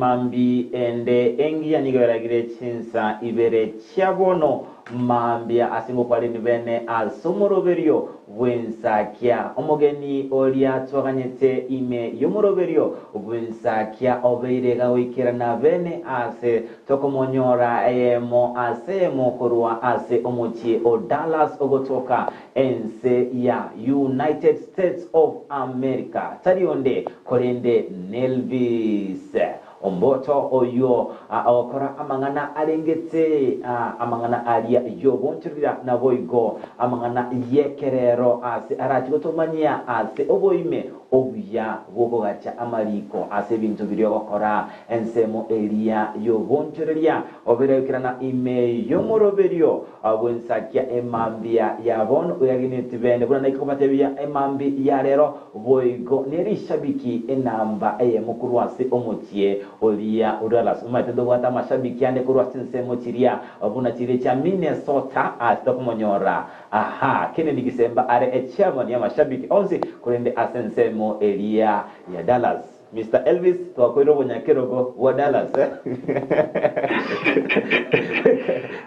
Emambi ende engiya nigo eragire chinsa ibere chia bono mambia ase ngokwareni bene ase omoroberio bw'ensakia. Omogeni oria twaganyete ime y'omoroberio bw'ensakia obeire gagoikerana bene ase tokomonyora eyemo ase eyemo korwa ase omochie o Dallas ogotoka ense ya United States of America. Tari onde korende n'Elvis Omboto oyio ogokora amang'ana arengete amang'ana aria y'obonchorera naboigo amang'ana y'ekerero ase arache gotomanyia ase oboime obuya bw'okogacha amariko ase ebinto biria ogokora ensemo eria y'obonchoreria obeire goikerana ime y'omoroberio bw'ensakia emambia ya bono oyageneti bene buna naika kobatebia emambi ya rero Boigo nerishabiki enamba eyemo korwa ase omochie oria o Dallas. Omanyete ntobwate amashabiki ande korwa ase ensemo chiria buna chiria chia Minnesota ase tokomonyora aha Kennedy Gisemba are echairman y'amashabiki onsi korende ase ensemo eria ya Dallas. Mister Elvis twakoire obonyakerogo bwa Dallas eh.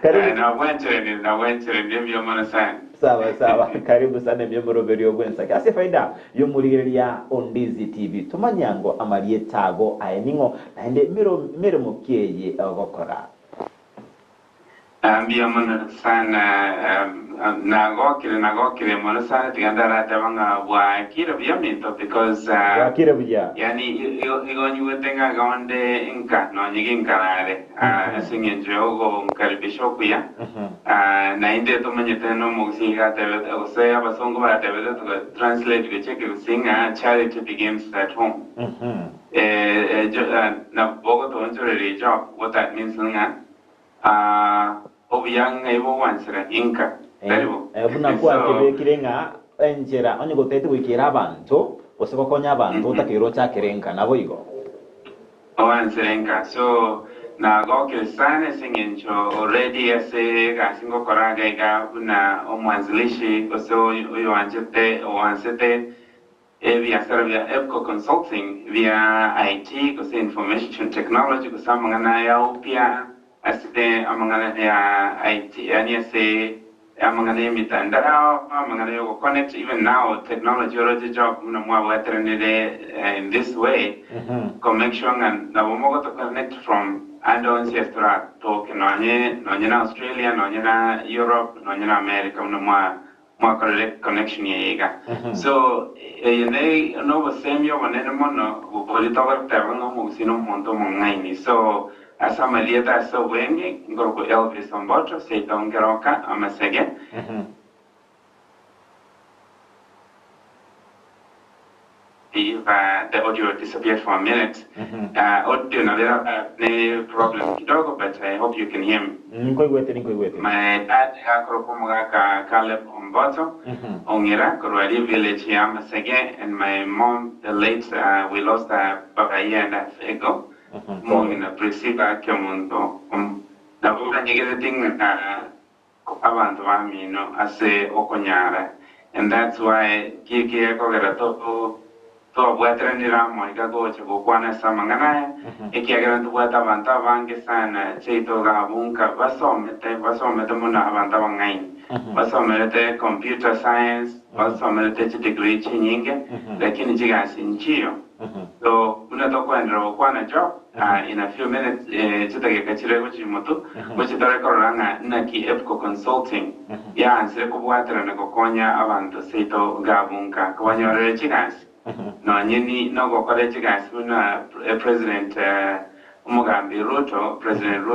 Karibu. Nabwancheranire nabwancheranire mbuya mono sana. Sawa sawa, karibu sana ebiomoroberio bw'ensake ase efaida y'omorigereria o Ndizi TV. Tomanye ango amarieta ago aye ning'o naende emeremo ki eye ogokora. Mbuya mono sana nagokire nagokire mono sana tiga ndarateba ng'a bwakire buya minto because Bwakire buya. yaani igo nyigwete ng'a iga onde nka nonye ginkarare ase eng'encho ya ogonkaribisha okuya Naende tomanyete nomogusii iga atebete, gose abasongo batebete tuga translate gochia ekegusii ng'a charity begins at home. Nabo ogotoonchoreria job what that means ng'a obuya ng'ai bogwanchera inka, tari bo? Buna gwakebekire ng'a enchera onye gotagete goikera abanto gose gokonya abanto otakeire ochakere nka, naboigo. Oansere nka so nagokire sana ase eng'encho already ase egasi ngokora iga iga buna omwanzilishi gose oyoanchete oansete ebiasara bia Epco Consulting bia IT gose Information Technology gose amang'ana ya upya ase amang'ana ya IT yaani ase Amang'ana y'emitandao, amang'ana y'ogoconnect, even now technology oroche job buna mwabwateranire in this way, ko make sure ng'a nabo mogoto connect from ande onsi ase toratoke nonye nonye na Australia, nonye na Europe, nonye na America buna mwa mwakorire connection eye iga. So eye ne nobosemia obonene mono boria togoteba ng'a omogusii nomonto omong'aini so Ase amarieta ase obweng'e nkorokwa Elvis Omboto, seito nkeroka, Amasege. If the audio disappeared for a minute, audio nabo eraba ne problem kidogo but I hope you can hear me. Nkoigwete, ninkoigwete. My dad akorokwa omogaka Caleb Omboto, Ong'ira, korwa aria village ya Amasege and my mom the late we lost her about a year and a half ago. Omong'ina Priscilla Kemunto, nabo banyegereti ng'a abanto bamino ase okonyara and that's why ki gekogera twabwateranire amo iga gocha gokwana ase amang'ana aya ekiagera ntobwate abanto abange sana chiaito iga abwo nka basomete basomete mono abanto abang'aini basomerete computer science basomerete chidegree chinyinge lakini chigasi nchiyo. So buna tokoenderera gokwana Job, in a few minutes, chidageka chire gochia motwe, gochia tore korora ng'a naki Epco Consulting yaansire kobwaterana gokonya abanto seito gabu nka kobanyorera chigasi. Nonye ni nogokora chigasi buna President omogambi Ruto, President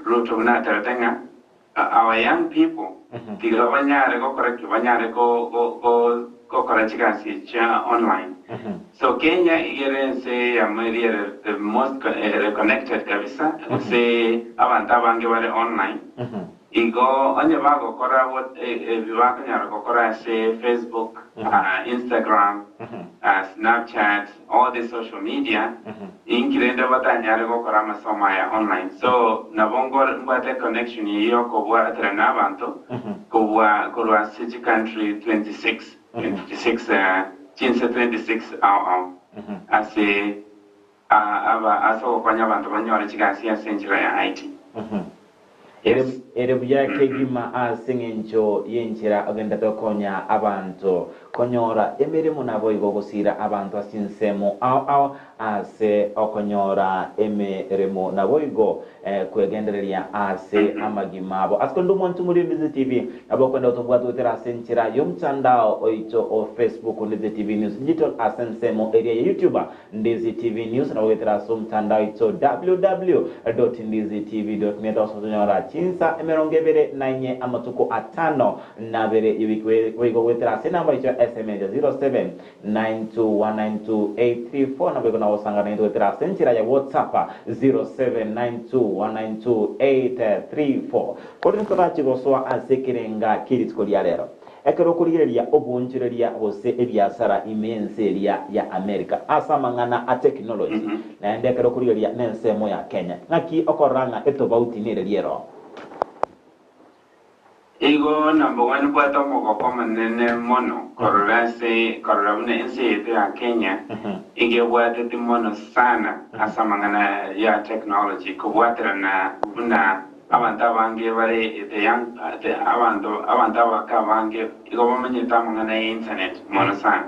Ruto buna aterete ng'a Our young people tiga banyare gokora ki? Banyare gokora chigasi echi chia online. So Kenya iga ere ense eyemo eria ere the most ere connected kabisa gose abanto abange bare online. Igo onye bagokora what ebi bakonyara gokora ase Facebook, Instagram, Snapchat, all the social media, inki rende batanyare gokora amasomo aya online. So nabo mbwate connection eyio yokobwaterana na abanto kobua korwa ase chicountry 26, 26 chinse 26 ao ao ase. Aba ase ogokonya abanto banyore chigasi ase enchera ya IT. Ere, ere buya kegima ase engencho y'enchera ogenderete gokonya abanto konyora emeremo naboigo gosiira abanto ase chinsemo ao ao ase okonyora emeremo naboigo kwegendereria ase amagima abo. Ase korende omwancho moria Ndizi TV nabo okwenda gotobwata goetera ase enchera y'omtandao oito o Facebook Ndizi TV News Digital ase ensemo eria ya YouTube Ndizi TV News nabo goetera ase omtandao oito www.ndizitv.net ase otonyora chinsa 24 amatuko atano na abere y'ewiki boigo goetera ase enamba yaito ya SMS ya 0792192834 naboigo nabo osangana naintwe goetera ase enchera ya WhatsApp 0792192834. Korende torache gosoa ase ekerenga kie rituko ria rero. Ekero okorigereria oboonchoreria gose ebiasara ime y'ense eria ya America ase amang'ana a technology, naende ekero okorigereria nensemo ya Kenya, ng'aki okorora ng'a etobauti nereria ero? Igo number one bwate omogoko omonene mono korora ase korora buna ense yaito ya Kenya iga ebwateti mono sana ase amang'ana ya technology kobwaterana buna Abanto abange bare the young the abanto abanto abake abange igo bamanyete amang'ana ya internet mono sana.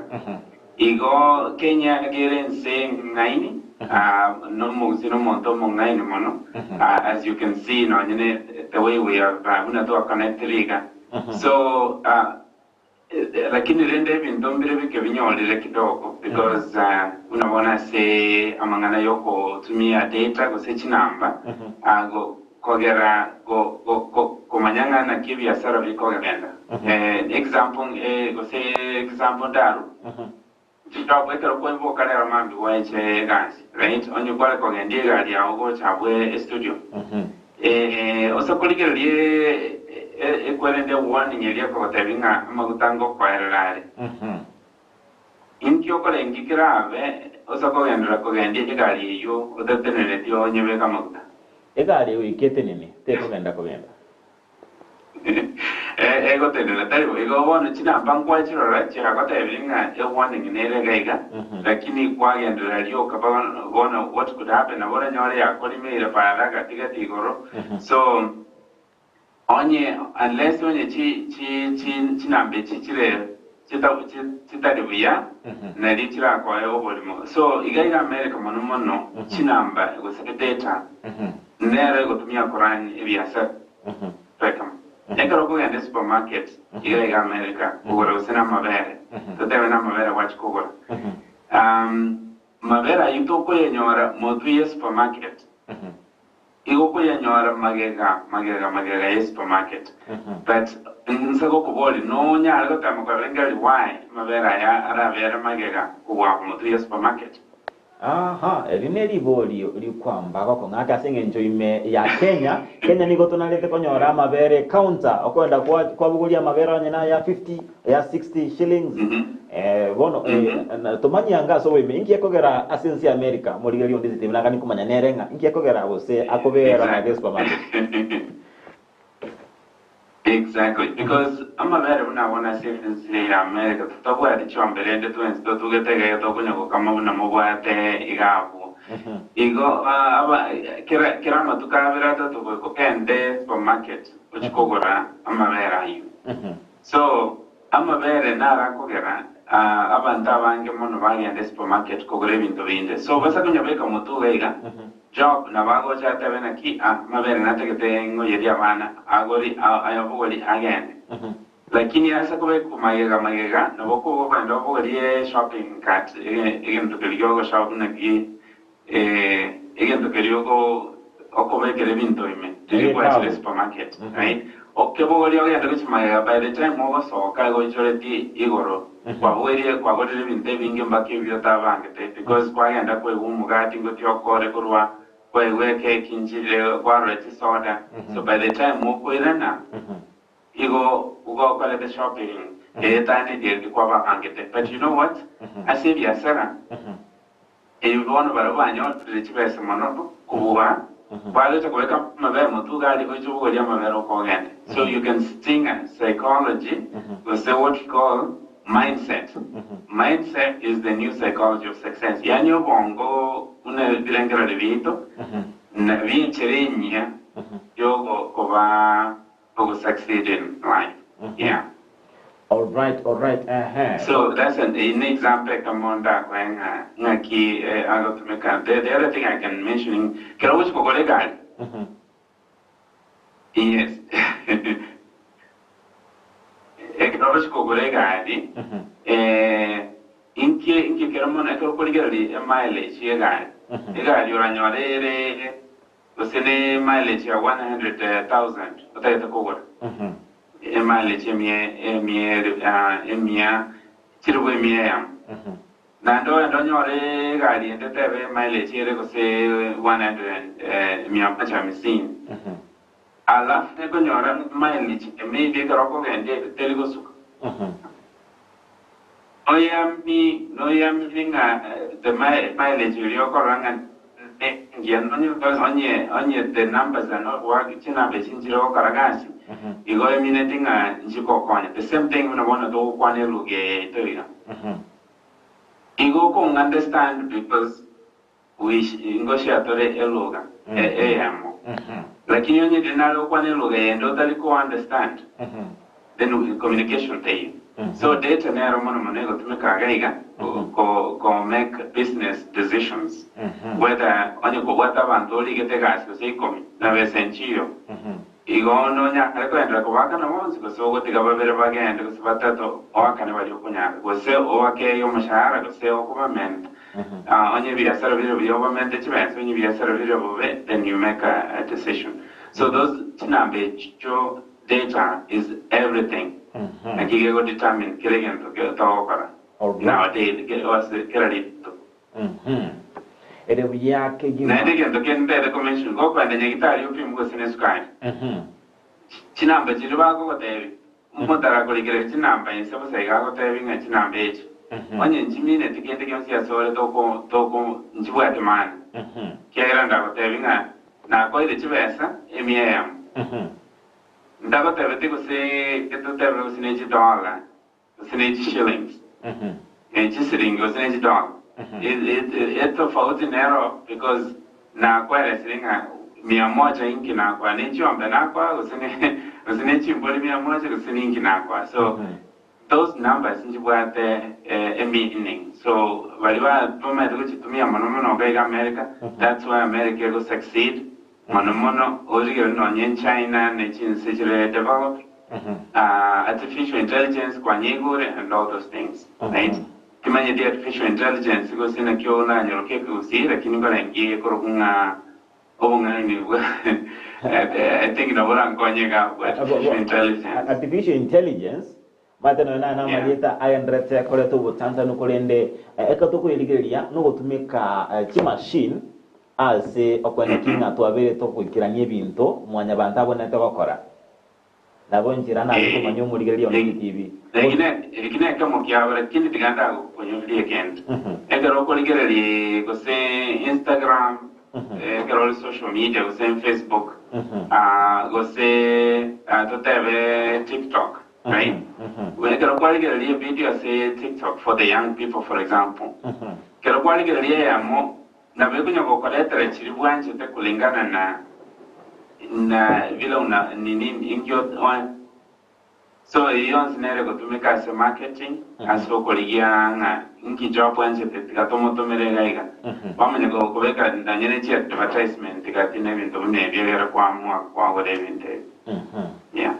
Igo Kenya kere ense eng'aini ah, nomogusii nomonto omong'aini mono ah, as you can see nonye ne the way we have ah, buna twa connectire iga. So ah, Lakini rende ebinto mbire bike binyorire kidogo because buna bono ase amang'ana yokotumia data gose chinamba kogera komanya ng'a naki ebiasara bikogenda. Example gose example ndaru, job ekero kwaimboka rero mambia gwaeche egasi right, onye kware kogendia egari yago gocha abwo estudio. Ose korigereria ekwerende warning eria ekogotebia ng'a amaguta ngokoerera are. Inki okorengia kerabe ose kogenderera kogendia egari eyio otatenenereti onyebeke amaguta? Egari eyio goika etenene, tekogenda kogenda. Egotenena tari bo. Igo bono chinamba nkwachirora chiagotebirie ng'a ewarning nere iga iga, lakini kwagenderera rioka bono what could happen nabo oranyore yakorimeire para gatigati igoro. So onye unless onye chi chi chi chinamba echi chire chitari buya nario chirakoe oborimo. So iga iga America mono mono chinamba gose data nero egotumia korun ebiasara. Beckham. Ekero okogenda esupermarket iga iga America kogora gose namabere, totebe namabere gwachia kogora. Mabere ayio tokoyanyora motwe ye supermarket, igo okoyanyora magega magega magega ye supermarket. But nse gokoboria nonyare gotema korengereria why amabere aya arabere magega kobua motwe ye supermarket? Aha, eri neriborio rikwamba gokong'a ake ase engencho ime ya Kenya. Kenya nigo tonarete konyora amabere ecounter, okoenda kwa kwabogoria amabere onye na ya 50, ya 60 shillings. Eh, bono eh, na- tomanyia anga ase oboime inki ekogera ase ense ya America morigereria onde Stephen nagani komanya nere ng'a inki ekogera gose akobera maega esupermarket. Exactly, because amabere buna bono ase ense ya America totabwati chiombe rende twensi totugete iga iga tokonya gokama buna mobwate iga abwo. Igo ah, aba kera kera amatuko abere atato goika ogende supermarket ochie kogora amabere aywo. So amabere naro akogera ah, abanto abange mono bagenda esupermarket kogora ebinto binde. So basa konyabeka motwe iga iga. Job nabo agocha atebe, Naki amabere natagete ng'oyerie abana, agori ayabogori agende. Lakini ase kobekwa magega magega, nabo okogenda obogorie shopping cart, egento keria giogoshop naki egento keria okobekera ebinto ime, riria gwachire Egekabu. supermarket, right? Okebogoria ogende gochia magega, by the time ogosoka igo oichoreti igoro. Kwaboirie kwagorire ebinto ebinge mpaka ebio otabangete, because kwagenda kwaigwa omogati ngotia okore korwa, kwaigwa ekeki nchire, kwarora chisoda, so by the time okoirana, igo ogokorete shopping eye etani eria kwabangete. But you know what? Ase ebiasara, Erio bono baria banyorire chibesa mono kobua, bagocha kobeka amabere motwe iga aria gocha obogoria amabere okogenda. So you can see ng'a psychology gose what we call. Mindset. Mindset is the new psychology of success. Yaani obongo buna ebirengererio biaito na bienchera enyia yogokoba ogo succeed in life. Yeah. Alright, alright, ehe. So that's an, an example ekemo ndakoe ng'a ng'aki eh, agotumeka. The, the other thing I can mention, kero ogochi kogora egari, yes. Ekero ogochi kogora egari, eh, inki inki kere mono ekero okorigereria emileage y'egari, egari oranyore ere gose ne mileage ya 100,000 otagete kogora, emileage emia emia ah, emia chilifu emia eyemo. Naende ogende onyore egari ende tebe mileage ere gose 100 and mia moja hamsini. Alafu nekonyora mileage maybe ekero okogendia teri gosuka. Noyami noyamini ng'a the mileage eria okorora ng'a nengiya nonye onye onye the numbers are not working chinamba echi nchire gokora gasi igo emineti ng'a nchigokonya. The same thing buna bono togokwana eluga eye yaito iga. Igo okong understand because we ngoshare tore eluga eyemo. Lakini onye riria nare gokwana eluga eyende otari ko understand then communication teiyo. So data nero mono mono egotumeka iga iga ko ko make business decisions whether onye kobwate abanto origete egasi gose ikomi na besa enchiyo Igo nonyare koenderera kobaakana bonsi, gose ogotiga babere bagende, gose batato, oakane baria okonyara, gose obakeerie omoshahara, gose okobamenta. Onye ebiasara bire buya obamente chibesa, onye ebiasara bire bobe, then you make a decision. So those chinamba echio data is everything. Naki gego determine kera egento togokora nowadays, ase kera rituko. Ere buya kegima. Naende egento kende ntaete komention, gokoenda nyagitari opimwe gose nesukari, chinamba chiria bakogotebi, motarakorikera chinamba inse bosa iga agotebi ng'a chinamba echi, onye nchimineti kende gionsi asore toko toko nchibwate maana, kiagera ndagotebi ng'a nakoire chibesa emia eyemo, ntagotebeti gose getotebe gose ne chidola, gose ne chishillings, ne chisiringi gose ne chidola. Etofauti nero because nakweresire ng'a mia moja inki nakoa, ne chiombe nakoa gose ne gose ne chimbori mia moja gose ninki nakoa. So those numbers nchibwate a meaning. So baria bamaete gochitumia mono mono iga iga America, that's why America ego succeed mono mono origereria nonye China ne chinse chire developed. Artificial intelligence kwanyeigure and all those things right timanyeti artificial intelligence gose naki onanyoroke ekegusii lakini nkorengie ekorokwa ng'a obong'aini bwa I think nabo orankonye iga abwo artificial intelligence. Artificial intelligence omanyete nonya naye namarieta agenderete koreta obotantanu korende ekero tokoyerigereria nogotumeka chimachine ase okoeneki ng'a twabeire togoikerania ebinto mwanyabanto abwenerete gokora. Nabo inchera nabe komanya omorigereria one egetibi. Eki nekemo kiabo, lakini tiga ndagokonyoria egento. Ekero okorigereria gose Instagram, ekero ore social media gose Facebook, gose totebe TikTok, right? Ekero kwarigereria evideo ase TikTok for the young people for example, ekero kwarigereria eyemo Nabo ekonya gokoretera chiria bwanchete kulingana na na vile una nini inki so eyio yonsi nere egotumeka ase marketing ase okorigia ng'a inki job bwanchete tiga tomotomere iga iga bamanya kobeka nonye ne chi advertisement gati na ebinto buna ebio egere koamua kwagora ebinto ebi yeah.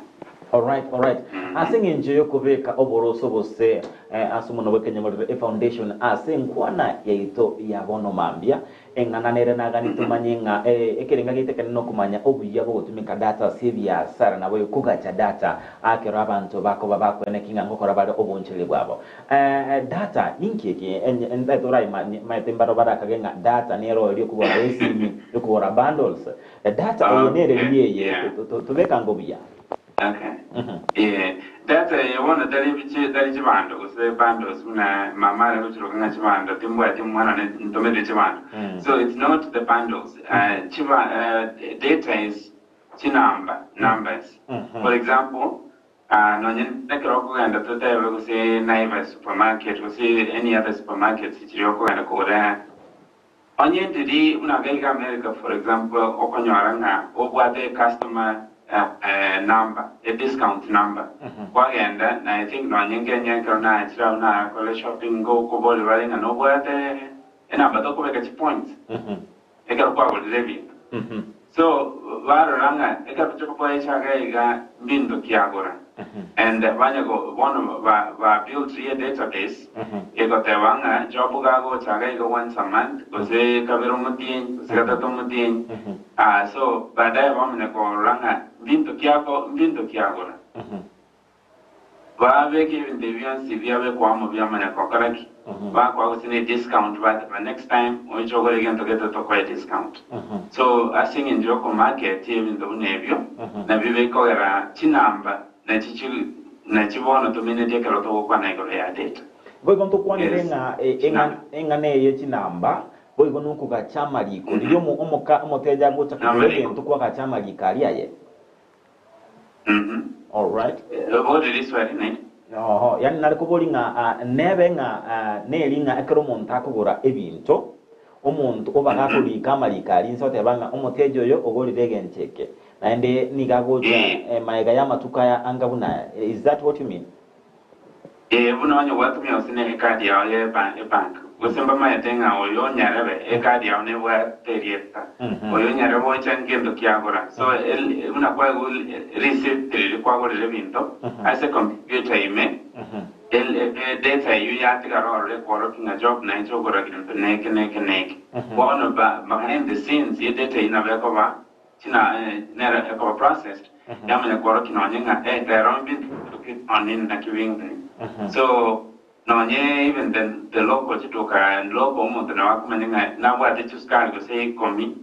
Alright, alright. Ase eng'encho y'okobeka oboroso gose ase omonwa bw'ekenyamorero efoundation ase enkwana yaito ya bono mambia, eng'ana nere nagani tomanye ng'a ekerenga giaito ekenene nokomanya obuya bw'ogotumeka data ase ebiasara nabo ekogacha data akero abanto bakoba bakoeneki ng'a ngokora bare obonchereri bwabo. Data ninki eke? Entaete oraimaete mbaro barakage ng'a data nero eria okogora esimi, okogora bundles. Data eye nere riria eye tobeka ngo buya. Okay. Eh, data eye bono tari bichi tari chibando gose bundles buna mama are gochiroka ng'a chibando timbwati omwana one ntomete chibando. So it's not the bundles. Chiba data is chinamba, numbers. For example, Nonye nekero okogenda totebe gose Naivas supermarket gose any other supermarkets chiria okogenda kogora onye ndiri buna iga iga America for example okonyora ng'a obwate ecustomer number e discount number kwagenda na I think nonye Kenya ekero nachire abwo nakore shopping ngokoboria bare ng'a nobwate enamba tokobeka chipoints ekero kwagorire ebinto. So barora ng'a ekero tokoboa echaga iga mbinto kiagora and banya go bono ba ba built a database egoteba ng'a Job gagocha iga iga once a month gose kabere omotienyi gose gatato omotienyi ah so baadaye bamanya korora ng'a mbinto kiago mbinto kiagora. Babeke ebinto ebi bionsi biabekwa amo biamanya gokora ki? Bakoa gose ne discount bateba next time oiche ogore egento gete tokoe discount. So ase eng'encho yokomarket ebinto buna ebio nabio bikogera chinamba nachi chi nachi bono tomineti ekero togokwana igoro ya data. Boigo ntokwanere Yes, ng'a chinamba. eng'ana eye chinamba, boigo nokogacha amariko. Riria omo omoka omoteja agocha kogora Namariko. egento kwagacha amariko aria aye. Alright. Bori riswali naende. Oho, yaani nare kobori ng'a ah, nebe ng'a ah, neri ng'a ekero omonto akogora ebinto, omonto oba gakorika amariko aria inse oteba ng'a omoteja oyo ogorire egento eke, naende nigo agocha Eh. eh, maega y'amatuko aya anga buna aya. Is that what you mean? Ee, buna onye gwatumia gose ne ecard yao ye ebank, gose mbamaete ng'a oyo onyarebe ecard yao nebwate erieta, oyo onyarebe ocha ngento kiagora. So el buna kwaegwa receipt riria kwagorire ebinto ase computer ime, el data eyio yatigara ororo ekworokia ng'a Job nainche ogora gento neke neke neke. Bono ba behind the scenes edata eyio nabo ekoba China nero ekoba processed yamanya kworokia nonye ng'a eh rero mbinto ki nonye naki bing'ani. So nonye even the the local chituka local omonto nabo akomanya ng'a nabwate chisukari gose ikomi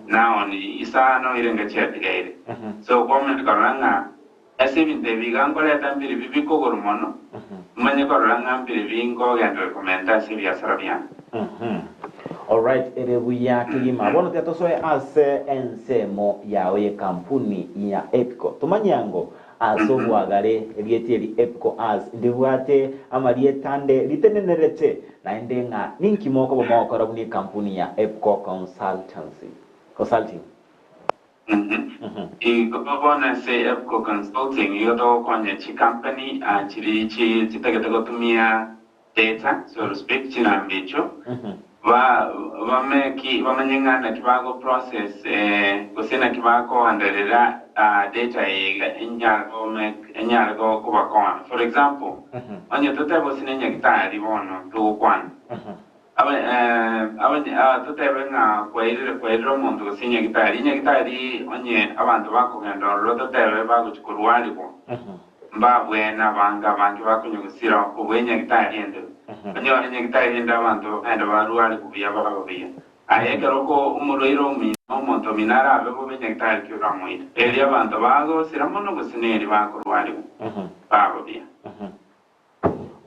naoni isano irenge chiatigaire. So kwamanya korora ng'a ase ebinto ebi iga nkoreta mbiri bikogoro mono manye korora ng'a mbiri binkogenderera komenta ase ebiasara biane. Alright, ere buya kegima. Bono tiga tosoe ase ensemo yao y'ekampuni ya Epco. Tomanye ango ase obwagare erieta eri Epco as ndibwate amarieta ande ritenenerete naende ng'a ninki mokoba mogokora buna ekampuni ya Epco Consultancy. Consulting. Igo bono ase Epco Consulting igo togokonya chicompany chiri chitagete gotumia data, so to speak, chinamba echio, ba bameki bamanye ng'a naki bago process gose naki bakogenderera data eye iga enyare ko make enyare ko kobakonya. For example, onye totebe gose ne nyagetari bono togokwana, aba abanye totebe ng'a kwairire kwairire omonto gose nyagetari, nyagetari onye abanto bakogenda ororo totebe bagochia korwarigwa, Mbabwene abange abange bakonywa gosira kobua enyagitari ende. Onyore enyagitari ende abanto bagende barware buya babe buya. Aye ekero oko omorwaire omino omonto omino arabe bobe enyagitari ki oramoire? Erio abanto bagosira mono gose neri bakorwarigwa babe buya.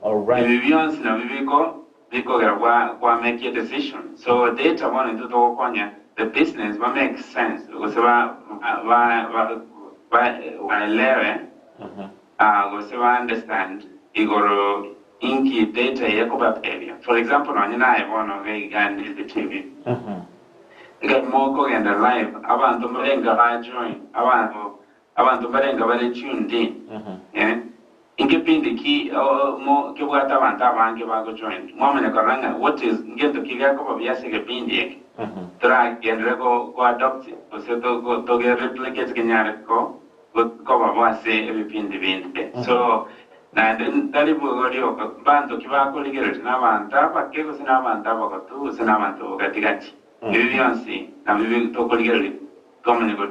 Alright. Ebi bionsi nabio biko bikogera gwa gwa make a decision. So data bono intwe togokonya the business ba make sense gose ba ba ba ba baelewe ah gose ba understand igoro inki data eye ekobatebia. For example nonye naye bono iga iga ndire TV ekero mokogenda live abanto mbarenga ba join abanto abanto mbarenga bare tuned in eh. Nkepindi ki mo kebwate abanto abange bagojoin? Mwamanya korora ng'a what is ngento ki gekoba buya ase egepindi eke? Toragenderere go go adopt gose to go toge replicate kenyare ko koba bo ase ebipindi binde. So naende ntari bwogo rioka mbanto ki bakorigereria na abanto abake gose na abanto abagotu gose na abanto gati gati. Ebi bionsi nabio bi tokorigereria twamanya go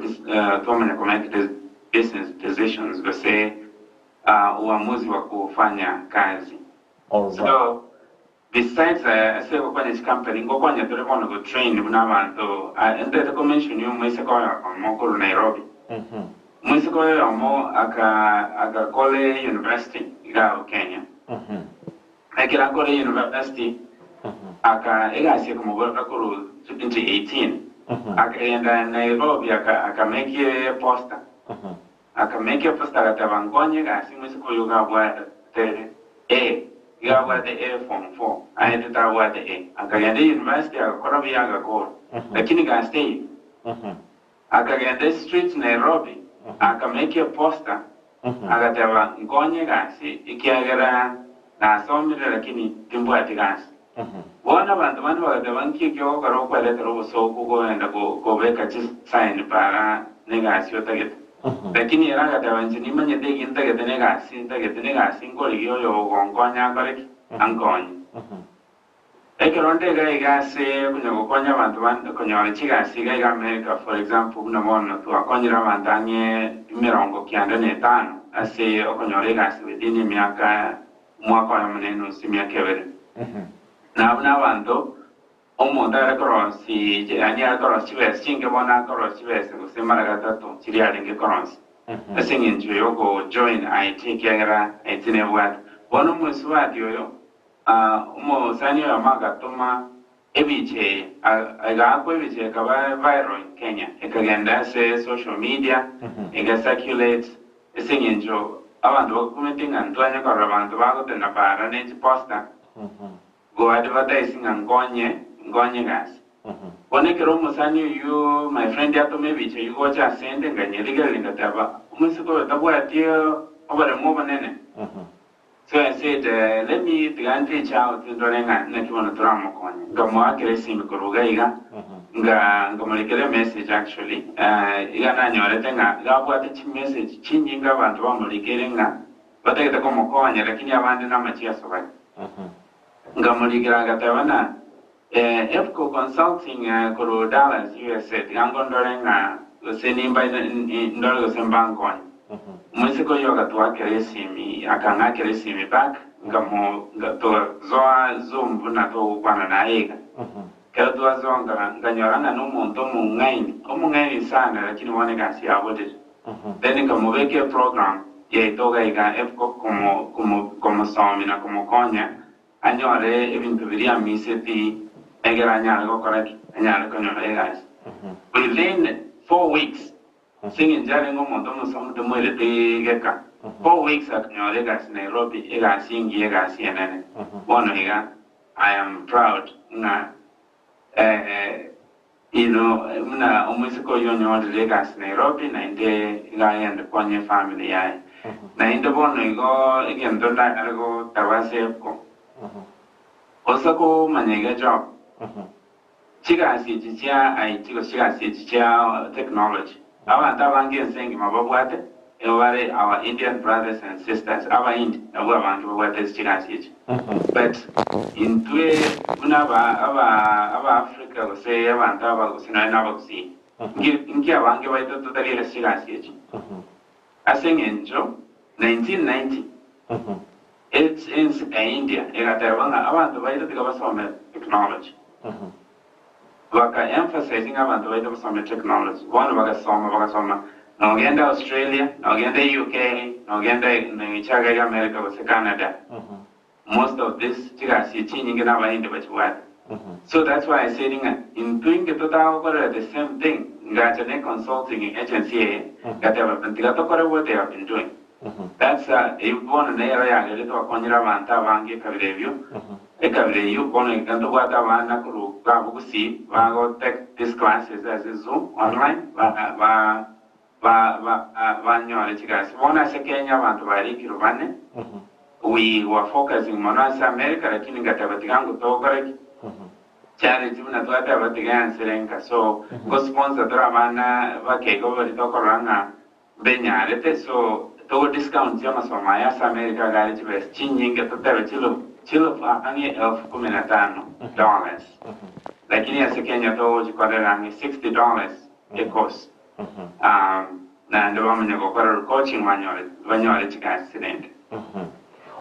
twamanya ko make business decisions gose uamuzi wa kufanya kazi. Alright. So besides ase gokonya chicompany ngokonya tore bono go train buna abanto ntete ko mention ya omoiseke oyomo korwa Nairobi. Omoiseke oyomo aka agakora university iga abwo Kenya. Ekero akora university aka egasi ekamobora korwa 2018 akagenda Nairobi aka aka make poster. Akamake eposta agateba nkonye egasi moiseke oyo iga abwate A, iga abwate A form 4, aete tabwate A. Akagenda university agakora buya agakora, lakini gasi teiyo. Akagenda estreet Nairobi akamake eposta agateba nkonye egasi ekiagera nasomire lakini timbwati gasi. Bono abanto bande bagateba nki eki ogokora okweretera obosooku kogenda kobeka chisign para negasi otagete. Lakini ere agateba inche nimanyete eki ntagete negasi ntagete negasi nkorigia oyo ogonkonya akore ki? Ankonye. Ekero nde iga iga ase konya gokonya abanto bande konyora chigasi iga iga America for example buna bono twakonyire abanto ang'e emerongo kianda na etano ase okonyora egasi within emiaka omwaka oyomo na enusu emiaka ebere. Na buna abanto omonto are korosi yaani are korosia chibesa chinke bono akorosia chibesa gose mara gatato chiria arenge korosia ase eng'encho yoko join IT ekiagera IT nebwate. Bono omosubati oyo Omosani oyomo agatoma ebicha eye, egaakwa ebicha ekaba viral in Kenya, ekagenda ase social media, ega circulate ase eng'encho abanto bagakumeti ng'a ntwanye korora abanto bagotena para ne chiposter go advertise ng'a nkonye, nkonye egasi. Bono ekero omosani oyio my friend atoma ebicha eyio gocha asende, nkanyerigereria ngateba, omoiseke oyo tabwati oboremu obonene? So I said, let me tiga nreach out ndore ng'a naki bono toramokonye. Nkamoakera esimi korwa iga iga, nga nkamorekera emessage actually, iga nanyorete ng'a iga abwate chimessage chinyinge abanto bamorekeire ng'a batagete komokonya lakini abande namachiaso bare. Nkamorikera agateba ng'a Efco Consulting korwa Dallas, USA, tiga ngondore ng'a gose nimba ndore gose mbankonye. Omoiseke oyio agatoakera esimi, akang'akera esimi back, nkamo togasoa Zoom buna togokwana naye iga. Ekero twasoa nkanyora ng'a nomonto omong'aini, omong'aini sana lakini bono egasi yaborire. Then nkamobeka eprogram yaito iga iga Efco komo komo komosomia na komokonya anyore ebinto biria amiseti egere anyare gokora ki? Anyare konyora egasi. Within 4 weeks, ase eng'encho arenge omonto omosomu temoirete geka, 4 weeks akanyora egasi Nairobi, egasi engiya, egasi enene. Bono iga I am proud ng'a buna omoiseke oyio onyorire egasi Nairobi naende iga agende konya efamily yaye. Naende bono igo egento ndanyare gotaba ase EPCO, gose komanya iga job, chigasi echi chia IT gose chigasi echi chia technology, abanto abange ense engima babwate, nigo bare our Indian brothers and sisters, Abahindi nabwo abange babwate ase chigasi echi. But intwe buna aba aba aba Africa gose abanto aba gose nonya na Abagusii, nki nki abange baito totari ase chigasi echi? Ase eng'encho 1990 ense ya India egateba ng'a abanto baito tiga basome technology. Baka emphasize ng'a abanto baito basome technology. Bono bagasoma bagasoma nogende Australia, nogende UK, nogende noichaga iga America gose Canada. Most of this chigasi echi chinyinge na Abahindi bachibwate. So that's why I said ng'a intwe inge totagokorera the same thing, ngacha ne consulting agency eye, ngateba tiga tokore what they have been doing. That's eyio bono nero yagerire twakonyire abanto abange ekabira ebio, ekabira eyio bono iga ntobwate abana korwa iga Gusii bago take these classes ase zoom online ba ba ba ba banyore chigasi. Bono ase Kenya abanto barikirwe bane, we were focusing mono ase America lakini ngateba tiga ngotokore ki? Charity buna twateba tiga yansire nka so go sponsor tore abana bake igo baria tokorora ng'a mbenyarete so togo discount amasomo aya ase America iga are chibesa chinyinge totebe chilufu chilufu ang'e elfu kumi na tano dollars lakini ase Kenya togochikorera ang'e $60 e course naende bamanya gokora coaching banyore banyore chigasi rende.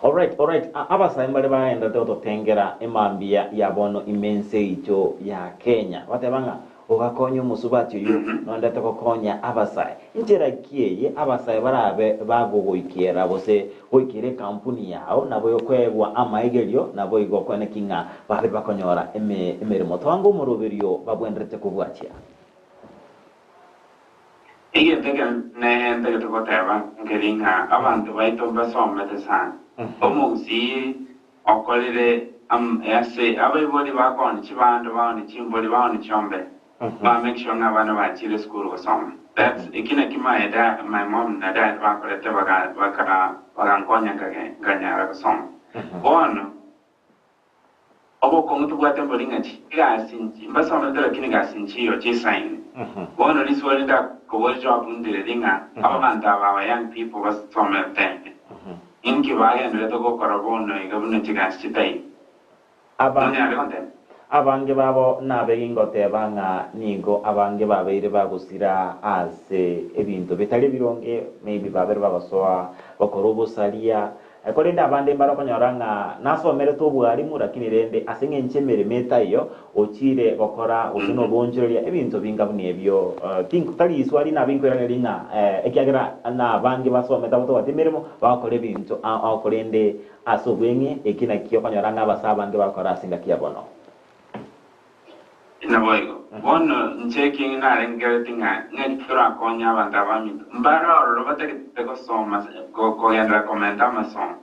Alright, alright. Abasae mbare bagenderete gototengera emambia ya bono ime ense yaito ya Kenya. Bateba ng'a ogakonya omosubati oyio nondete gokonya abasae. Nchera ki eye abasae barabe bagogoikera gose goikera ekampuni yao nabo ekoegwa amaegerio naboigo kweneki ng'a babe bakonyora emeremo. Toanga omoroberio babwenerete kobwatia. Egento ekenene ntagete goteba nkeri ng'a abanto baito mbasomete sana. Omogusii okorire am ase abaibori bakooni chibando, baoni chimbori, baoni chiombe, ba make sure ng'a abana bachire esukuru gosoma. That's eki naki my dad, my mom na dad bakorete baga baka bagankonya nkage nkanyara gosoma. Bono Obokong'u tobwate mbori ng'a chigasi nchi mbasomete lakini gasi nchiyo chisaine. Bono riswali ndakoboria Joab ndireri ng'a abanto aba aba young people basomete inki bagenderete gokora bono iga buna chigasi chitaiyo? Nonyare gontebia? Abange babo nabege ngoteba ng'a nigo abange babeire bagosira ase ebinto bitari ebironge, maybe babeire bagosoa gokora obosaria, Korende abande mbare okonyora ng'a nasomerete obwarimu, lakini rende ase engencho emeremo etaiyo, ochiire gokora gose noboonchoreria ebinto binga buna ebio. Tari iswari nabe inkoiraneria ng'a ekiagera nabange basomete abatobwati emeremo, bagokora ebinto ao ao korende ase obweng'e, eki nakio okonyora ng'a abase abange bagokora ase engaki ya bono. Naboigo, bono inche eki narengereretie ng'a ng'aki torakonye abanto abaminto mbare ororo batagete gosoma kogenderera komenta amasomo.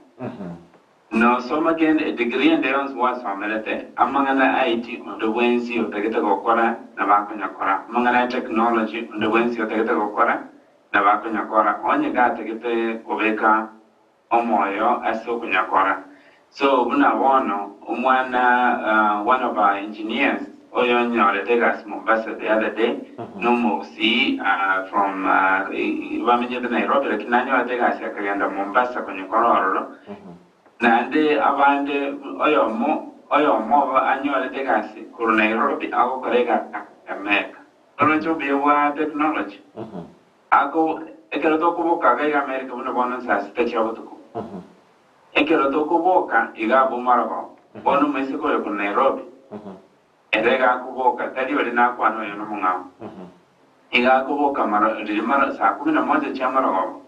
Nosoma kende edegree ende yonsi gwasomerete, amang'ana a IT onde bwensi otagete gokora nabo akonyakora, amang'ana a technology onde bwensi otagete gokora nabo akonyakora, onye gatagete kobeka omoyo ase okonyakora. So buna bono omwana one of our engineers oyonyorete egasi Mombasa the other day nomogusii from bamenyete Nairobi lakini nanyorete egasi akagenda Mombasa konyekora ororo. Naende abande oyomo oyomo obo anyorete egasi korwa Nairobi agokora egasi America. Oroche obuya bwa technology. Ako ekero tokoboka iga iga America buna bono nsaa sita chia botuko. Ekero tokoboka iga abwo marogoba, bono omoiseke oyo korwa Nairobi, ere iga akoboka, tari oria nakwana oyo nomong'ao, iga akoboka maro riria maro saa kumi na moja chia marogoba,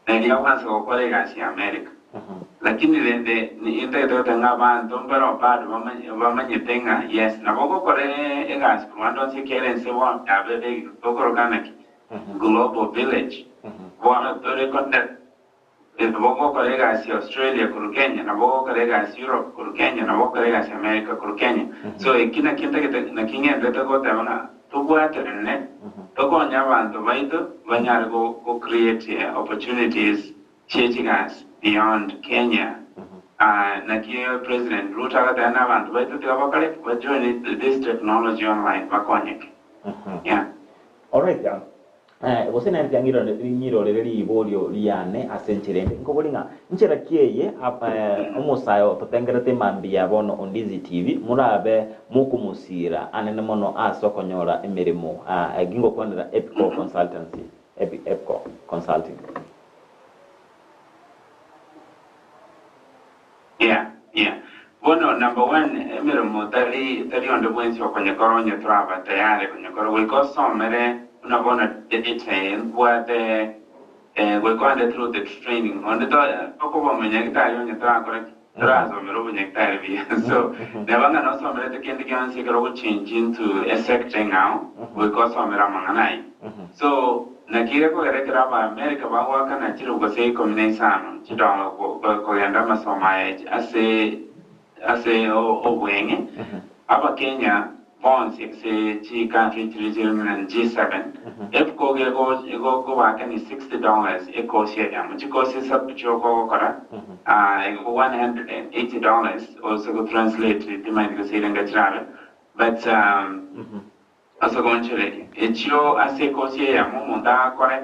nario agwansa gokora egasi ya America. Lakini rende intagete goteba ng'a abanto mbaro bado bamanyete ng'a yes, nabo ogokora egasi korwa ande onsi ekiagera ense bono yabeire tokoroka naki? Global village. Bono tore connected. Nabo ogokora egasi Australia korwa Kenya, nabo ogokora egasi Europe korwa Kenya, nabo ogokora egasi America korwa Kenya. So eki nakio ntagete naki ng'enderete goteba ng'a tobwaterane, tokonye abanto baito banyare go create opportunities chie chigasi beyond Kenya. Naki President Ruto agateba na abanto baito tiga bakore ki? Ba join this technology online bakonyeke. Yeah. Alright, gose nere tiga ng'irorere riborio riane ase enchera ende. Nkobori ng'a nchera ki eye omosae ototengerete mambia bono Ondizi TV morabe mokomosiira anene mono ase okonyora emeremo gingokwanera Epcore Consultancy, Epcore Consulting. Yeah, yeah. Bono number one emeremo tari tari onde bwensi okonyekora onye toraba tayari konyekora goika osomere buna bono data eye ntobwate eh, goika oende through the training onde to tokoba omonyagitari onye torakora ki torasomera obonyagitari buya so neba ng'a nosomerete kende gionsi ekero ogochange into a sector eng'ao goika osomere amang'ana ayio So, naki gekogera ekero Abaamerika bagoakana chilifu gose ikomi na isano chidola kogenda amasomo aya ase ase obweng'e, Abakenya bonsi ase chicountry chiria chire buna G7, efuko egokobaakania $60 ekosi eyemo, chikosi isato chioka ogokora igo $180 ase gotranslate timaeti gose irenga chirabe but Ase ogoonchoreria echio ase ekosi eyemo omonto agakore,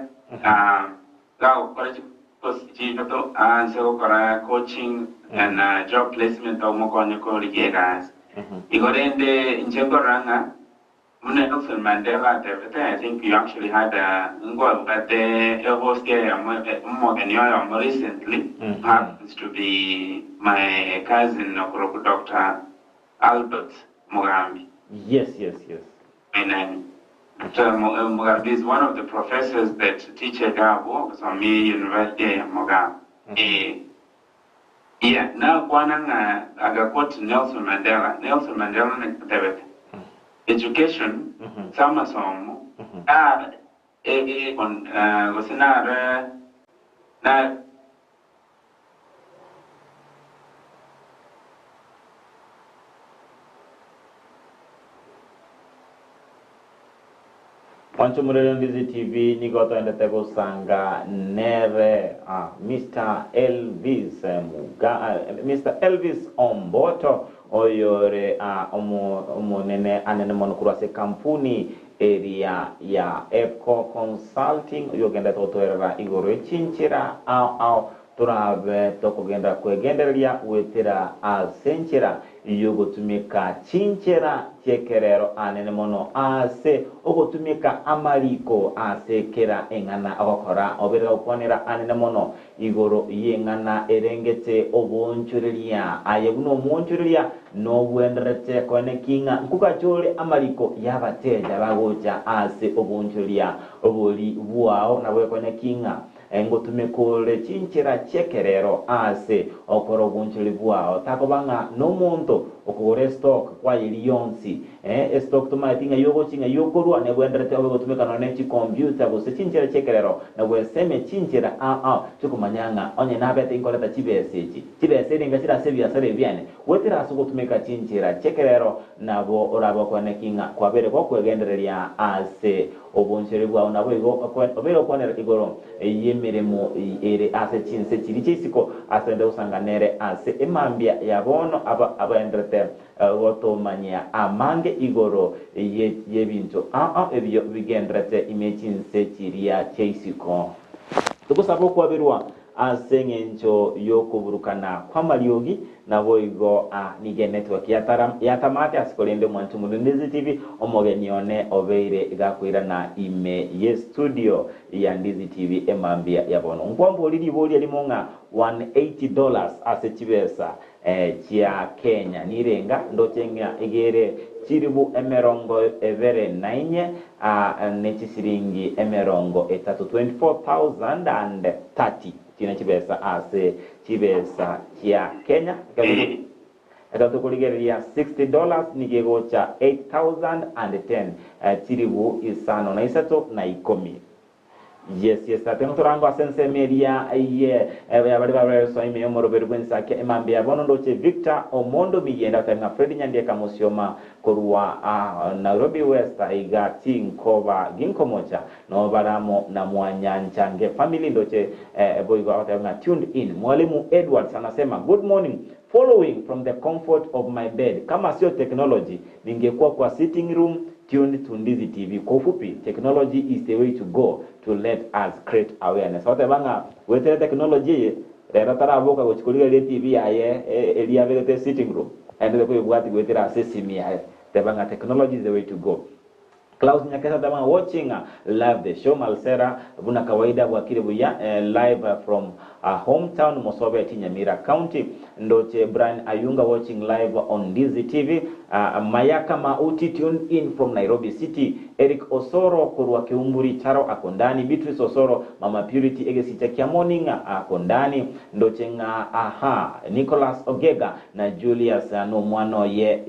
gagokora chikosi chisato aanse gokora coaching and job placement omokonye korigia egasi. Igo rende inche nkorora ng'a buna Nelson Mandela atebete, I think you actually had a nkwabwate ehost eyemo omogeni oyomo recently who happens to be my cousin okorokwa Doctor Albert Mugambi. Yes, yes, yes. Amen. Doctor Mugambi is one of the professors that teach Egabo gosomia university ya Mugambi. Eh, yeah, nakwana ng'a agaquote Nelson Mandela. Nelson Mandela naki atebete? Education, ase amasomo, ah, Gose nare na. Mwanche omorero Ndizi TV nigo toendete gosanga nere ah, Mister Elvis Muga, Mister Elvis Omboto oyore ah, omo, omonene anene mono korwa ase kampuni eria ya Epco Consulting oyio ogendete gotoerera igoro ye chinchera ao ao torabe tokogenda kwegendereria goetera ase enchera y'ogotumeka chinchera chi'ekerero anene mono ase ogotumeka amariko ase kera eng'ana ogokora oberera gokwanera anene mono igoro y'eng'ana erengete oboonchoreria. Aye buna omoonchoreria nogwenderete koeneki ng'a nkogacha ore amariko y'abateja bagocha ase oboonchoreria bori bwao, nabo ekoeneki ng'a Ngotumeka ore chinchera chi'ekerero ase okora obonchori bwao. Takoba ng'a nomonto okogora estock kwayeria yonsi. Estock tomaeti ng'ai ogochia ng'ai okorwa, nebwenderete obe gotumeka nonya ne chikompiuta gose chinchera chi'ekerero na gwesemia chinchera ao ao chikomanya ng'a onye nabete inkoreta chibesa echi. Chibesa eri enga chire ase ebiasara ebi biane. Goetera ase ogotumeka chinchera chi'ekerero nabo orabe okoeneki ng'a kwabeire gokwegendereria ase Obonchore bwao naboigo obeire gokwanera igoro y'emeremo ere ase chinse chiria chia isiko, ase onde gosanga nere ase emambia ya bono abaenderete gotomanyia amange igoro y'ebinto ao ao ebio bigenderete ime chinse chiria chia isiko. Togosaba okwaberwa Ase engencho y'okoburukana kw'amariogi, naboigo nigo enetwork yatamate ase korende omwancho Omorindisi TV, omogeni one obeire gakoirana ime ye studio ya Ndizi TV emambia ya bono. Nkwamborie riboria rimo ng'a 180 dollars ase chibesa chia Kenya nirenga? Ndoche ng'a igere chiribu emerongo ebere na inye ne chisiringi emerongo etato, 24,030, echio ne chibesa ase chibesa chia Kenya. Ekero tokorigereria 60 dollars nigo egocha 8,010, chiribu isano na isato na ikomi. Yes, yes, tata ngotorango ase ensemo eria ye ya baria babereswa ime y'omoroberi bw'ensake emambia ya bono ndoche Victor Omondo Miyenda otari ng'a Fred Nyandieka Mosioma korwa ah, Nairobi West aiga tinkoba ginkomocha no baramo na Mwanyanchange family ndoche eh, boigo agoteba ng'a tuned in Mwalimu Edwards anasema good morning following from the comfort of my bed kama sio technology ningekuwa kwa sitting room Tuned to Ndizi TV. Kwa ufupi, technology is the way to go to let us create awareness. Ogoteba ng'a goetera technology eye, rero taraboka gochia korigereria etv yaye eria abegete sitting room, aendete koyebwatia goetera ase esimi yaye. Teba ng'a technology is the way to go. Klaus Nyakesa teba ng'a watching live the show Malsera buna kawaida bwakire buya live from hometown Mosobeti Nyamira County. Ndoche Brian Ayunga watching live on Ndizi TV. Mayaka Mauti tuned in from Nairobi City. Eric Osoro korwa Keumburi Charo ako ndani. Beatrice Osoro, Mama Purity egesicha kia morning ako ndani. Ndoche ng'a aha Nicholas Ogega na Julius nomwana oye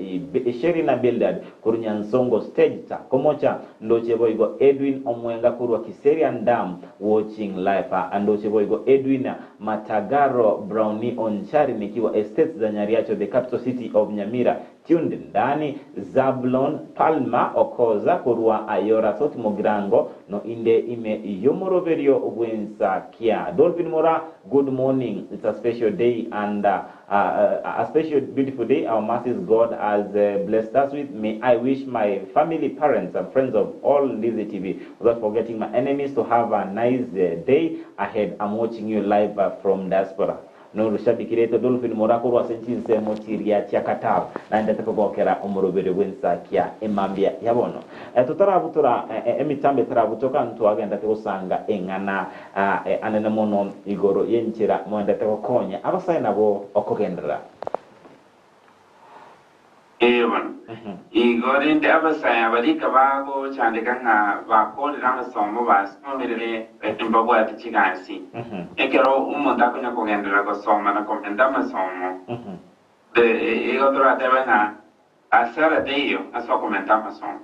Sherry na Bildad korwa Nyansongo stage ta komocha. Ndoche boigo Edwin Omwenga korwa Kiserian Dam watching live. Ndoche boigo Edwin Matagaro Brownie Onchari nikiwa Estates za Nyariacho the capital city of Nyamira tuned ndani Zablon Palma Okoza korwa Ayora South Mugirango no inde ime yomoroberio bwensakia Dolphin Mora good morning it's a special day and a special beautiful day our mercies God has blessed us with may I wish my family parents and friends of all Ndizi TV without forgetting my enemies to have a nice day ahead am watching you live from diaspora Norushabiki reto Dolphin Mora korwa ase chinsemo chiria chia Qatar naendete kogokera omoroberio bw'ensakia emambia ya bono. Totarabutora emitambo etarabutoka ntwagendete gosanga eng'ana anene mono igoro y'enchera moendete gokonya abasae nabo okogenderera. Ee bono. Igo rende abasae aba rika bagochandeka ng'a bakoorire amasomo basomire lakini mbabwate chigasi. Ekero omonto akonya kogenderera gosoma na komenta amasomo, igo toratebe ng'a hasara teiyo ase okomenta amasomo.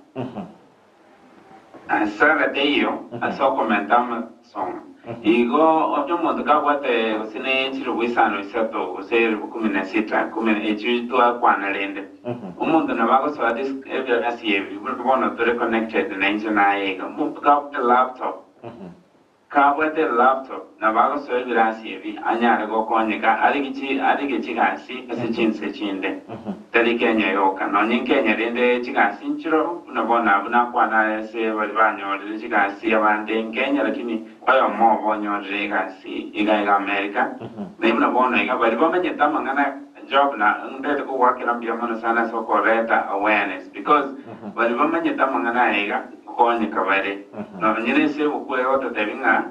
Hasara teiyo ase okomenta amasomo. Igo onye omonto kabwate gose ne chilifu isano isato gose elifu kumi na sita kumi echio twakwana rende, omonto nabo agosoa this ebirasi ebi buna bono tore connected nainche naye iga. Omonto kabwate laptop. Kabwate laptop nabo agosoa ebirasi ebi anyare gokonyeka arige chigasi ase chinse chinde, tari Kenya yoka. Nonye nkenya rende chigasi nchiro buna bono abwo nakwana ase baria banyorire chigasi abande nkenya lakini oyomo obo onyorire egasi iga iga America naye buna bono iga baria bamanyete amang'ana job na ndete kogoakera mbuya mono sana ase okoreta awareness because baria bamanyete amang'ana aya iga Nkonyeka bare. Nonye nese ebuku egototebi ng'a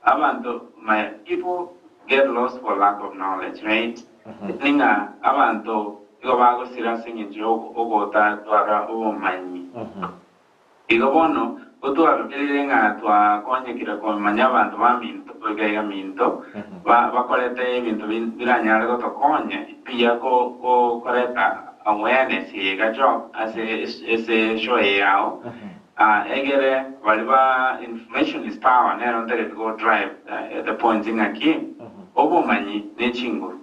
abanto my people get lost for lack of knowledge right? Yaani ng'a abanto igo bagosira ase eng'encho ya ogotatwara obomanyi. Igo bono gotwabereire ng'a twakonyekire komanya abanto baminto iga iga minto bakorete ebinto biranyare gotokonya mbuya koreta awareness eye iga job ase ase show eye yao egere baria ba information is power nero ntagete go drive the point ng'aki obomanyi ne chinguru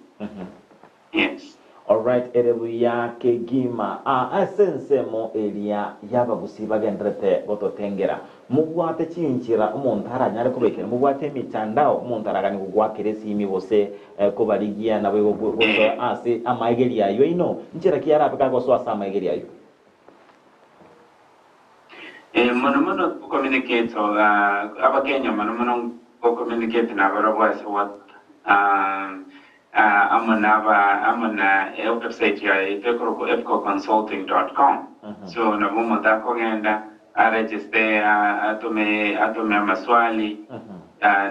yes. Alright ere buya kegima. Ase ensemo eria y'abagusii bagenderete gototengera, mobwate chinchera omonto aranyare kobaikera, mobwate emitandao omonto araganie gogoakera esimi gose kobarigia naboigo gosoa ase amaegerio ayio aino. Nchera ki arabe kagosoa ase amaegerio ayio? Mono mono communicate Abakenya mono mono go communicate nabarabwo ase WhatsApp amo naba amo na ewebsite yaito ekorokwa epcoconsulting dot com so nabo omonto akogenda aregister atome atome amaswali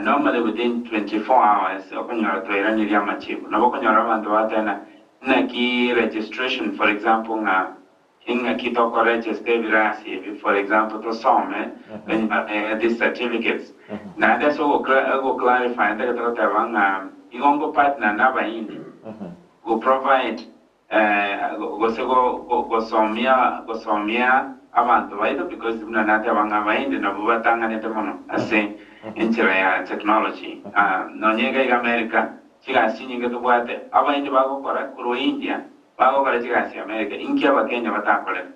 normally within 24 hours okonyora twairanirie amachibu nabo okonyora abanto bateba naki registration for example ng'a Ing'aki tokoregesta ebirasi ebi, for example, tosome these certificates. Naende ase ogoclarify ntagete goteba ng'a igo ngo partner na Abahindi go provide gose gosomia gosomia abanto baito because buna nateba ng'a Abahindi nabwo batang'anete mono ase enchera ya technology. Nonye iga iga America chigasi chinyinge tobwate Abahindi bagokora korwa India Bagokora chigasi America, inki abakenya batakorete?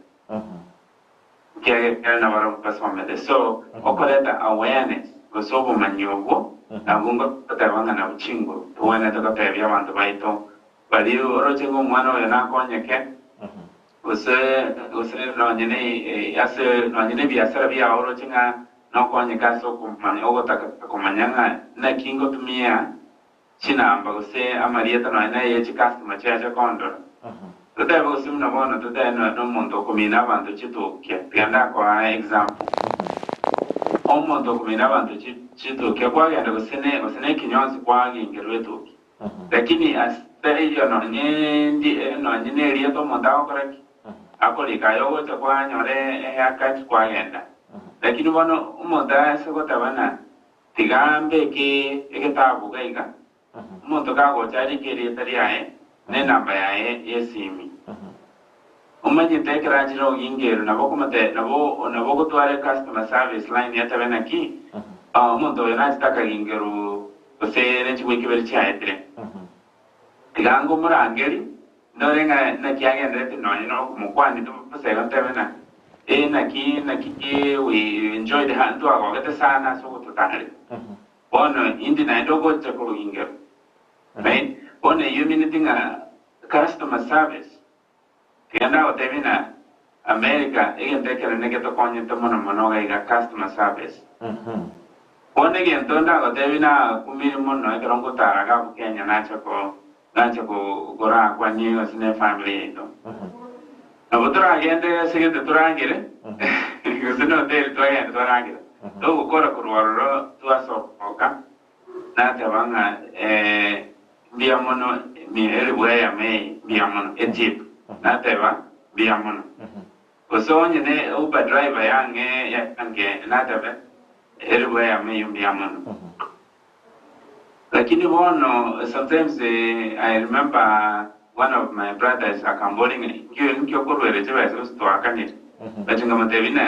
Ekiagera nabarabwo basomete. So, okoreta awareness gose obomanyi obwo nabwo ngoteba ng'a nabwo chinguru togwenerete gotebia abanto baito baria oroche ng'a omwana oyo nakonyeke gose gose nonye ne ase nonye ne ebiasara biao oroche ng'a nokonyeke ase okomanya ogotaka komanya ng'a naki ngotumia chinamba gose amarieta nonya neye chicustomer chiacha kondora. Totebe gose buna bono totebe nonya nomonto okomina abanto chitukia, tiga ndakoa example. Omonto okomina abanto chitukia kwagenda gose ne gose ne ekinyonsi kwagingerwa etukia. Lakini ase eyio nonye ndi nonye ne erieta omonto agokora ki? Akorika aye ogocha kwanyora ehaircut kwagenda. Lakini bono omonto ase goteba ng'a Tiga mbeke egetabu iga iga, omonto kagocha arike erieta riaye na enamba yaye y'esimi. Omanyete ekero achire ogingerwe nabo okomote nabo nabo ogotwara ecustomer service line etebe naki, omonto oyo nachete akagingerwa gose ne chiweek ibere chiaetire. Tiga ngomorangerie, ndore ng'a naki agenderete nonya nokomokwania bosa igo ntebe ng'a, Ee, naki, naki we enjoyed her, ntwagogete sana ase ogototareria. Bono indi naende ogocha korugingerwa. Right? Bono eyio emineti ng'a customer service, tiga ndagotebie ng'a America egento ekenene getokonyete mono mono iga iga customer service. Bono egento ndagotebie nakumire mono ekero ngotara iga abwo Kenya nacha ko nacha korakwanie gose ne efamiri yaito. Nabo toragende ase gete toragere gose ne hoteli twagenda twaragera. Togokora korwa ororo twasoka nateba ng'a mbuya mono elifu eyemo eye mbuya mono etip nateba mbuya mono. Gose onye ne Uber driver yang'e yange natebe elifu eyemo eyio mbuya mono. Lakini bono sometimes I remember one of my brothers akamboria ng'a inki inki okoruera chibesa gose twakanire. But nkamotebia ng'a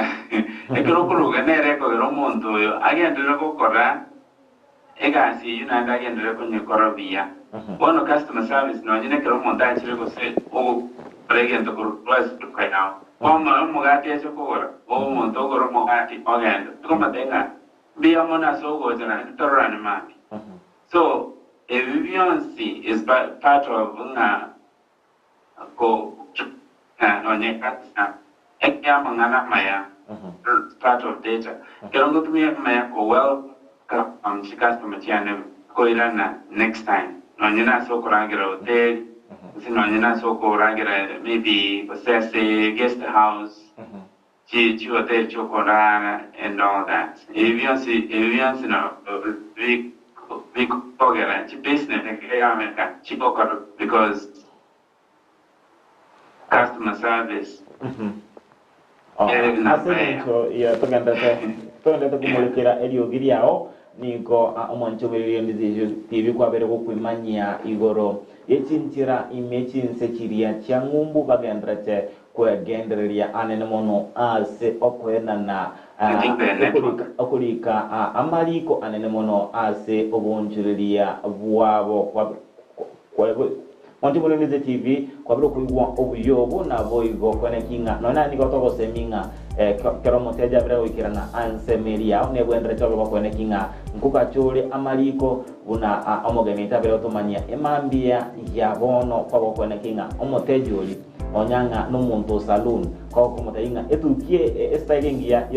ekero okoruga nere ekogera omonto oyo agenderere gokora egasi eyio naende agenderere konyekora buya. Bono customer service nonye nekero omonto achire gose ogokora egento korwa ase eduka yao, kwamoa omogati ache kogora, omonto ogora omogati ogenda, okomotebia ng'a mbuya mono ase ogocha naende tororane mambia. So ebi bionsi is part of ng'a ko ng'a nonye customer ekia amang'ana amaya part of data. Ekero ngotumia amaya ko welcome chicustomer chiane koirana next time nonye nase okoragera hoteli gose nonye nase okoragera maybe gose ase guest house chi chihoteli chiokorara and all that. Ebi bionsi ebi bionsi nabo bikogera chibusiness ekero chigokora because customer service ere Ase namba eyemo. engencho ya togenderete togenderete komorekera eriogi riao, nigo omwanchi omoiroria Ndizi TV kwabere gokwimanyia igoro ye chinchera ime chinse chiria chia ng'umbu bagenderete kwegendereria anene mono ase okoenana I think the network. okorika amariko anene mono ase oboonchoreria bwabo. Monto omonene TV, kwabire okoigwa obuya obo, naboigo kweneki ng'a nonya naye nigo togosemia ng'a kera omoteja abere goikerana ansemo eria yao negwenderete obe gokweneki ng'a nkogacha ore amariko buna omogeni tabere gotomanyia emambia ya bono kwaba gokweneki ng'a omoteja oria Nonya ng'a nomonto o saloon, kogokomotebia ng'a etukie estyle engiya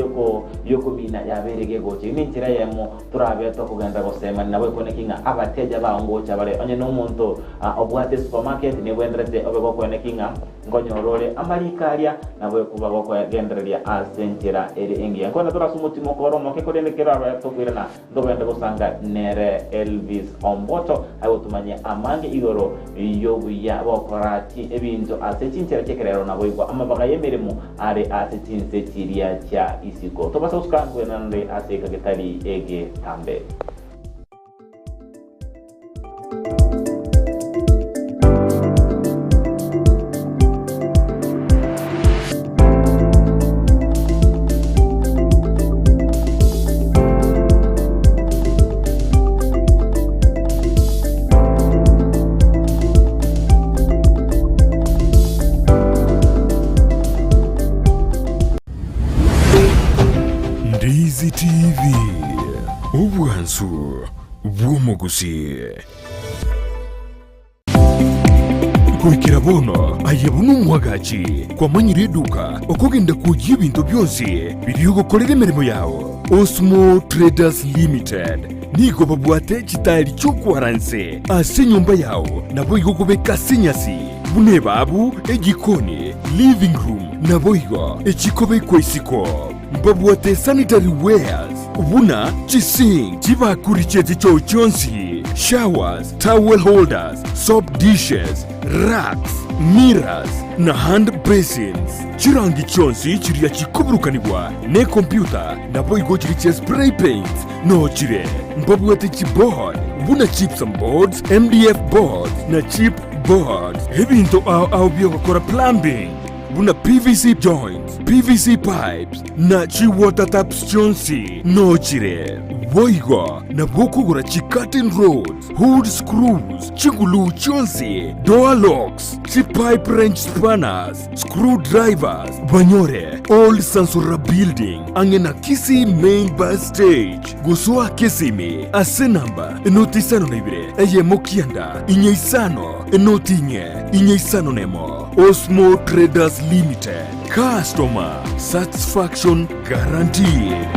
yokomina yabeire gegocha. Eyio nenchera eyemo torabe tokogenderera gosemania nabo ekweneki ng'a abateja bao ngocha bare. Onye nomonto obwate esupermarket nebwenderete obe gokweneki ng'a nkonyora ore amariko aria nabo ekoba gokogendereria ase enchera ere engiya. Nkoenda tore ase omotimo ore omoke korende kerabe tokoirana Ntogende gosanga nere Elvis Omboto agotumanyia amange igoro y'obuya bw'okora ebinto ase chinchera chi'ekerero naboigo amabaga y'emeremo are ase chinse chiria chia isiko. Tobasa gosuka nkwenanre ase eka getari egetambe. Ndizi TV, obwansu bw'omogusii. Goikera bono aye buna omwagachi kwamanyire eduka okogenda kwoyia ebinto bionsi biria ogokorera emeremo yao. Osmo Traders Limited nigo babwate chitaeri chi'okwara nse ase enyomba yao naboigo okobeka ase enyasi buna ebabu, ejikoni, living room naboigo echikobekwa isiko. Mbabwate sanitary wares buna chisink, chibakuri chie chichoo chionsi, showers, towel holders, soap dishes, racks, mirrors, na hand basins. Chirangi chionsi chiria chikoburukanigwa nekompyuta naboigo chiria chia spray paints noo chire. Mbabwate chiboard buna gypsum boards, MDF boards na chip boards. Ebinto ao ao biogokora plumbing buna PVC joints, PVC pipes, na chi-water taps chionsi noo chire. Boigo nabo okogora chi-curtain rods, hood screws, chiguluu chionsi, door locks, chi-pipe wrench spanners, screw drivers, banyore Old Sansora Building ang'e na Kisii Main Bus Stage. Gosoa Kisimi ase namba enoti isano na ibere eyemo kianda inye isano enoti inye inye isano nemo. Osmo Traders Limited, Customer Satisfaction Guaranteed.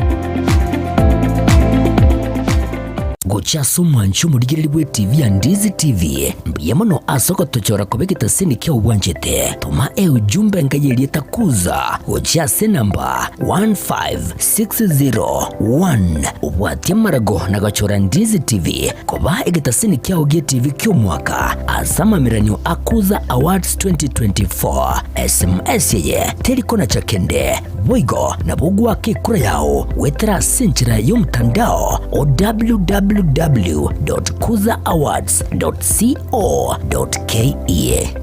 Gochia ase omwancho omorigereria bw'etivi ya Ndizi TV, mbuya mono ase ogotochora koba egetaseni kiao bwanchete. Toma eujumbe enka y'erieta Kuza gochia ase enamba 15601 obwatie amarago na gochora Ndizi TV koba egetaseni kiao gi'etivi ki'omwaka ase amameranio a Kuza Awards 2024. SMS eye teri konacha kende, boigo nabo ogoaka ekura yao goetera ase enchera y'omotandao o www.kuzaawards.co.ke.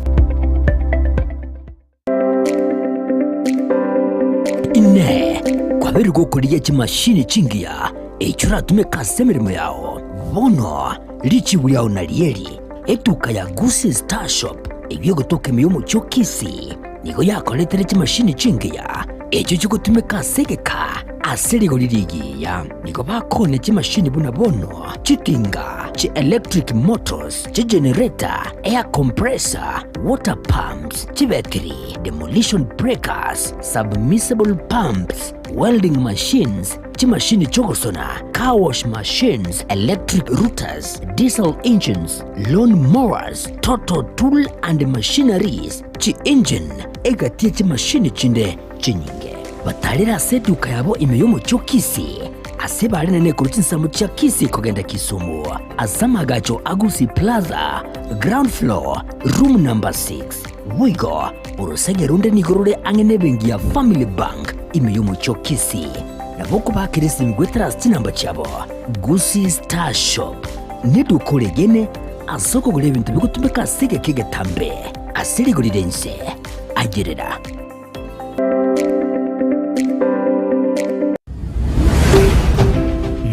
Inee! Kwabeire gokorigia chimashini chingiya echio oratumeke ase emeremo yao? Bono richibu riao narieri, Etuka ya Gusii Star Shop eyio egotoka ime y'omochie o Kisii nigo yakoretire chimashini chingiya echio chigotumeka ase egeka ase rigori rigiya. Nigo bakoonia chimashini buna bono chitinga, chi electric motors, chigenerator, air compressor, water pumps, chibetiri, demolition breakers, submersible pumps, welding machines, chimashini chi'ogosona, car wash machines, electric routers, diesel engines, lawn mowers, total tool and machineries, chi-engine, egati ye chimashini chinde chinyinge. Batarire ase eduka yabo ime y'omochie o Kisii, ase barenene korwa chinsemo chia Kisii kogenda Kisumu, ase amagacho a Gusii Plaza, ground floor, room number 6. Boigo, orosege ronde nigo rore ang'e nebenki ya Family Bank ime y'omochie o Kisii. Nabo okobakera esimi goetera ase chinamba chiabo, Gusii Star Shop neduka oregene ase okogora ebinto bigotumeka ase egeka egetambe ase rigori ri'ense. Ayerera.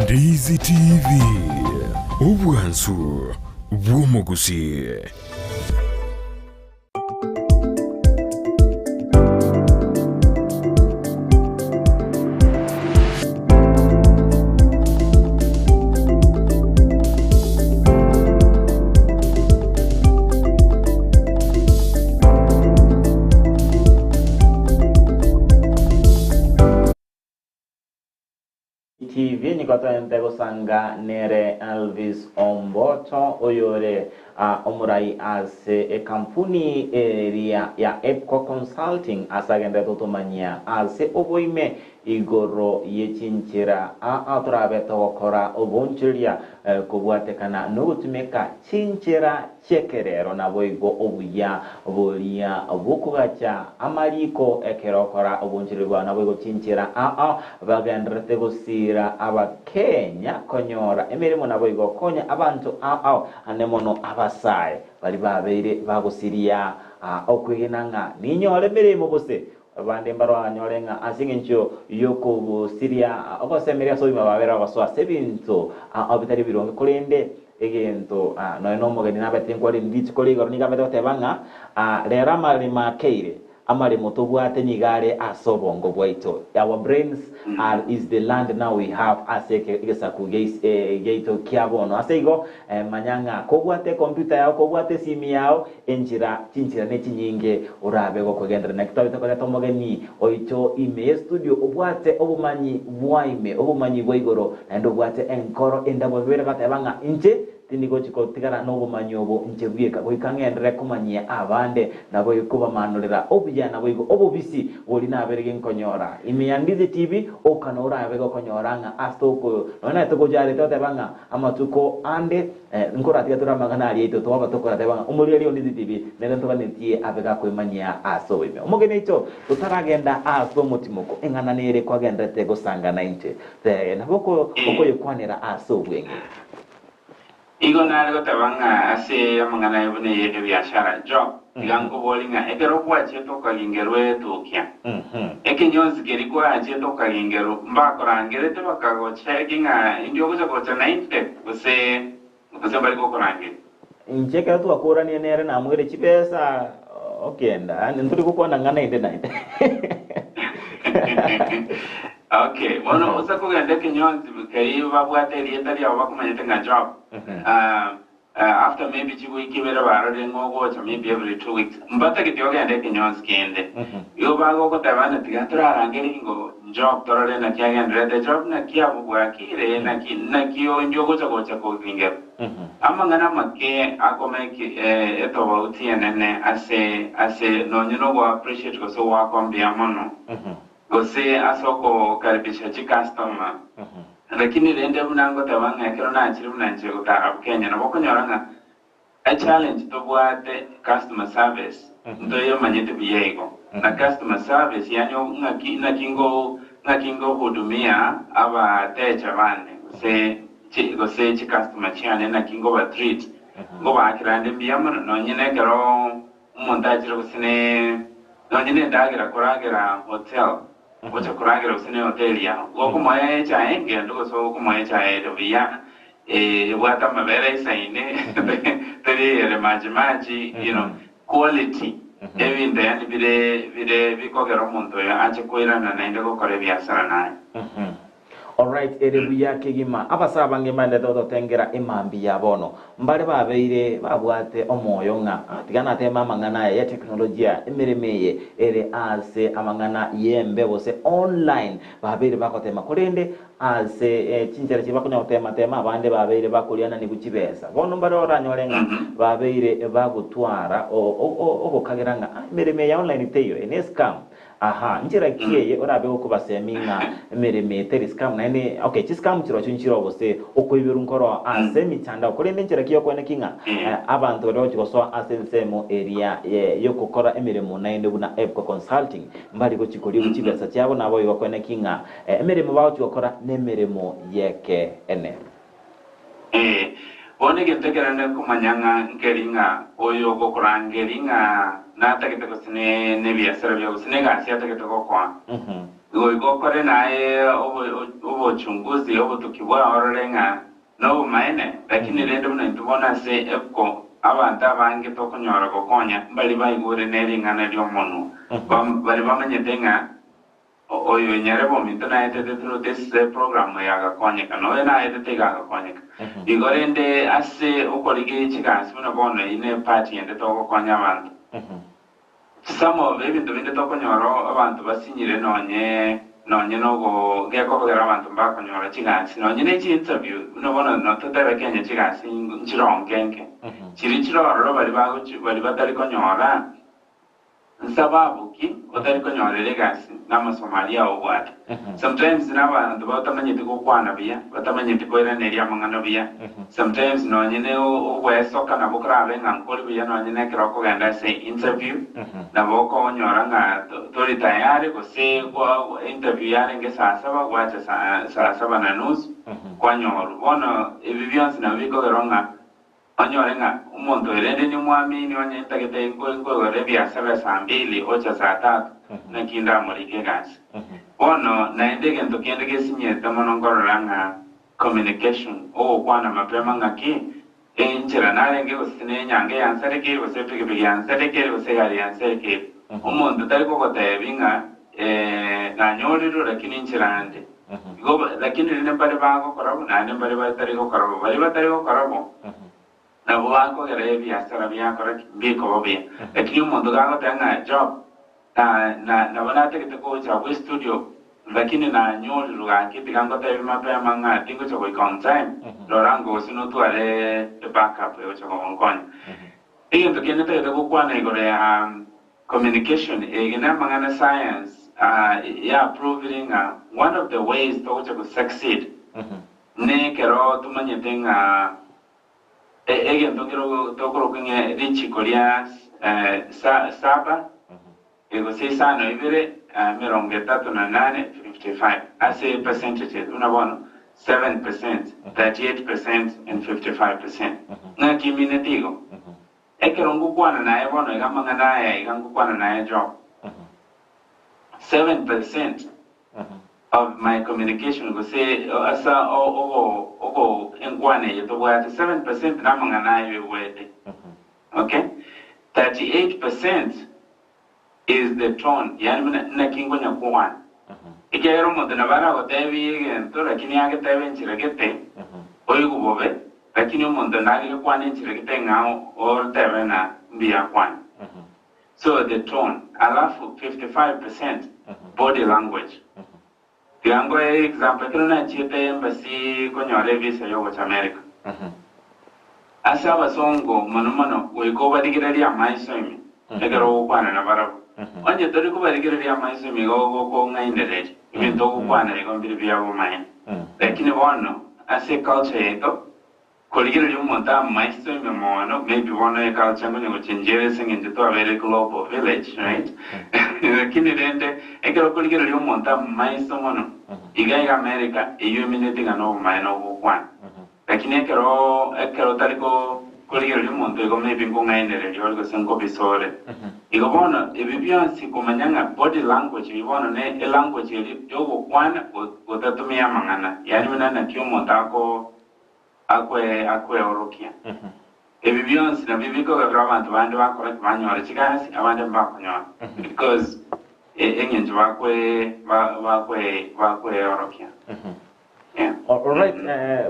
Ndizi TV, obwansu bw'omogusii. TV nigo toente gosanga nere Elvis Omboto oyore omorai ase ekampuni eria ya Epco Consulting ase agenderete gotomanyia ase oboime Igoro ye chinchera aa torabe togokora oboonchoreria kobwatekana nogotumeka chinchera chi'ekerero naboigo obuya boria bw'okogacha amariko ekero okora oboonchoreria bwao naboigo chinchera aa bagendererete gosiira Abakenya konyora emeremo naboigo konya abanto aa ande mono abasae baria babeire bagosiria okwegena ng'a ninyore emeremo gose Abande mbaranyore ng'a ase engencho y'okobosiria ogosemeria ase obogima babere bagosoa ase ebinto bitari bironge, korende egento nonya nomogeni nabete nkwarire rituko ria igoro nigo abete goteba ng'a rero amaremo akeire, amaremo tobwate nigo are ase obongo bwaito, our brains are is the land now we have ase egesaku giaito kia bono. Ase igo manya ng'a kobwate ecomputer yao, kobwate esimi yao, Enchera, chinchera nechinyinge orabe gokogenderera. Naki twabete koreta omogeni oito ime y'estudio obwate obomanyi bwa ime, obomanyi bwa igoro, naende obwate enkoro endabu babere bateba ng'a inche tindi gochi gotigara nobomanyi obo inche bweka, goika ng'enderere komanyia abande, naboigo kobamanorera obuya naboigo obobisi boria nabere ginkonyora. Ime ya Ndizi TV, oka norabe gokonyora ng'a ase oko nonya naye togojarete goteba ng'a amatuko ande Nkoratiga tore amang'ana aria aito twaba tokorateba ng'a omorweri onde titibi nere ntoganetie abe gakwemanyia ase oboime. Omogeni oito totaragenda ase omotimoko, eng'ana nere kwagenderete gosanga naintwe, nabo okoyekwanera ase obweng'e. Igo nare goteba ng'a ase amang'ana aya buna eye ebiashara, Job, tiga nkoborie ng'a ekero gwachiete okagingerwa etukia, ekenyonsi keria kwachiete okagingerwa, mbakorangerete bakagocheki ng'a indi ogocha gocha naintwe, gose gose mbari gokorangeria? Inche ekero twakoranire nere namoire chibesa okenda, yaani ntori gokwana ng'a naende naende. Okay, bono ose kogenda ekenyonsi keria babwate erieta riabo bakomanyete ng'a Job, ah, After maybe chiweek ibere barorire ng'a ogocha maybe every 2 weeks mbatagete ogende ekenyonsi kende. Igo bagogoteba ng'a tiga torarangerie ingo Job torore naki agendererete. Job naki abwo bwakire naki naki onde ogocha gocha kogingerwa. Amang'ana amake akomake etobauti enene ase ase nonye nogo appreciate gose goaka mbuya mono gose ase okokaribisha chicustomer. Lakini rende buna ngoteba ng'a ekero nachire buna inche gotara abwo Kenya nabo okonyora ng'a echallenge tobwate customer service ntoyemanyete buya igo. Na customer service yaani ng'aki naki ngo ng'aki ngohudumia abatecha bane gose chi gose chicustomer chiane naki ngoba treat ngobaakera ande mbuya mono nonye na ekero omonto achire gose ne nonye na endagera koragera hotel. Gocha koragera gose nehoteli yao. Gokomoa echae engendo gose gokomoa echae ere buya, ebwate amabere aisaine, teri eyere maji maji, you know, quality. Ebinto yaani bire bire bikogera omonto oyo ache koirana naende gokora ebiasara naye. Alright, ere buya kegima. Abasae abange mbaendete gototengera emambia ya bono. Mbare babeire babwate omoyo ng'a ah, tiga nateme amang'ana aya ya teknolojia, emeremo eye ere ase amang'ana y'embe gose online. Babeire bagotema korende ase chinchera chiria bakonya gotema tema abande babeire bakoriananigwa chibesa. Bono mbare oranyore ng'a babeire bagotwara ogokagera ng'a ah, emeremo eye ya online teiyo, eye ne scam. Aha, nchera ki eye orabe gokobasemi ng'a emeremo eye teri scam naende okay chiscam chirochio nchiroo gose okoiberwa nkoroo ase emitandao korende nchera ki yokoene ki ng'a abanto baria bagochia gosoa ase ensemo eria yokokora emeremo naende buna Epco Consulting mbari gochia koriegwa chibesa chiabo naboigo koene ki ng'a emeremo bagochia gokora nemeremo yekeene. Ee, bono egento ekenene komanya ng'a nkeri ng'a oyo ogokorangeria ng'a natagete gose ne nebiasara biao gose negasi atagete gokoa, goika okore naye obochunguzi obotuki bwao orore ng'a nobomaene. Lakini rende buna intwe bono ase epco abanto abange tokonyora gokonya mbari baigure ne ring'ana ri'omonwa, bari bamanyete ng'a Oyo nyarebe ominto naetete through this program eye agakonyeka, na oyo naetete iga agakonyeka. Igo rende ase okorigia chigasi buna bono eyio ne part ende togokonya abanto. Some of ebinto binde tokonyora abanto basinyire nonye nonye nogo gekobogera abanto mbakonyora chigasi nonye ne chi interview buna bono no totebe Kenya chigasi nchironke nke. Chiria chire ororo baria bagochi baria batari konyora. Nsababu ki otari konyorera egasi namasomo aria obwate? Sometimes nabanto batamanyeti gokwana buya, batamanyeti koiraneria amang'ana buya. Sometimes nonye ne ogwesoka nabo korabe ng'a nkori buya nonye nekero okogenda ase interview, nabo okonyora ng'a tori tayari gose kwa interview yarenge saa saba gwacha saa saa saba na nusu kwanyorwa. Bono ebi bionsi nabo bikogerwa ng'a Onyore ng'a omonto oyo rende nimwamini onye ntagete nkoigora ebiasara saa mbili ocha saa tatu, naki ndamorike egasi. Bono naende egento kende gesinyete mono nkorora ng'a communication, ogokwana mapema ng'aki enchera narenge gose nenyange yansarekeire gose epikipiki yansarekeire gose egari yansarekeire. Omonto tari kogotebi ng'a nanyorirwe lakini enchera ande. Igo lakini rende mbare bagokora bo, naende mbare batari gokora bo. Baria batari gokora bo, nabwo bakogera ebiasara biakora ki? Mbikoba buya. Lakini omonto gagoteba ng'a Job, na, na, nabo natagete gocha abwo estudio, lakini nanyorirwe gaki, tiga ngotebie mapema ng'a tingocha goika on time, rora ngose notware ebackup egocha kogonkonya. Egento kende ntagete gokwana igoro ya Communication, eye namang'ana science ya provire ng'a one of the ways togocha go succeed ne ekero tomanyete ng'a egento nkere tokorokwa ng'a richiko ria saba gose isano ibere emerongo etato na nane 55 ase percentages buna bono 7%, 38% and 55%. Ng'aki emineti igo? Ekero ngokwana naye bono iga amang'ana aya iga ngokwana naye Job, 7% of my communication gose ase ogo ogo enkwana eye tobwate 7% namang'ana aye oigwete. Okay? 38% is the tone, yaani buna naki nkonya kwana. Ekiagera omonto nabo aragotebie egento lakini agetebe enchera gete, oigwe bobe, lakini omonto nagere kwana enchera gete ng'a otebe ng'a mbuya akwane. So the tone, alafu 55% body language. Tiga nkoe example, ekero nachiete embassy konyora evisa yogocha America, ase abasongo mono mono goika obarigererie amaiso ime ekero ogokwana nabarabwo. Onye tori kobarigereria amaiso ime igo ogokong'ainereria, ebinto ogokwana igo mbiri biabomaene. Lakini bono ase eculture yaito, Korigereria omonto amaiso ime mono, maybe bono eculture nkonya gochenjia ere ase eng'encho twabeire global village, right? Lakini rende ekero okorigereria omonto amaiso mono, iga iga America eyio emineti ng'a nobomaene ogokwana. Lakini ekero ekero otari ko korigereria omonto igo maybe nkong'ainereria ore gose nkobisa ore. Igo bono ebi bionsi komanya ng'a body language eyio bono ne elanguage eria yogokwana gotatumia amang'ana, yaani buna naki omonto ako akwe akweorokia. Ebi bionsi nabio bikogera abanto bande bakora ki? Banyore chigasi, abande mbakonyora because eng'encho bakwe bakwe bakweorokia. Yeah. Alright,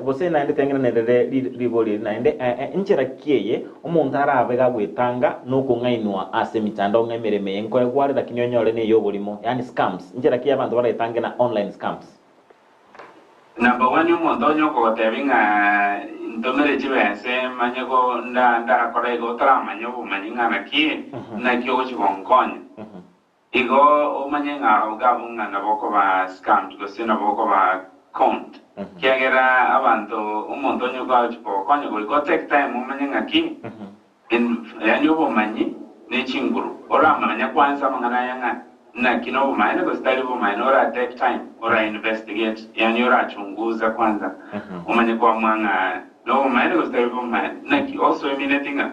gose naende teng'erenerere ribori eri naende, nchera ki eye omonto arabe gagwetanga nokong'ainwa ase emechando ng'a emeremo eye nkoegwa are lakini onyore neyoborimo, yaani scams, nchera ki abanto baretange na online scams? Number one omonto onye okogotebia ng'a ntomere chibese manye go nda ndakora igo otaramanya obomanyi ng'a naki naki ogochi gonkonya. Igo omanye ng'a abwo ng'a nabo okoba scammed gose nabo okoba conned. Kiagera abanto omonto onye ogochi kogokonya goika o take time omanye ng'aki in yaani obomanyi ne chinguru. Oramanya kwansa amang'ana aya ng'a naki nobomaene gose tari bomaene ora take time ora investigate yaani ora chunguza kwanza omanye koamua ng'a nobomaene gose tari bomaene. Naki also emineti ng'a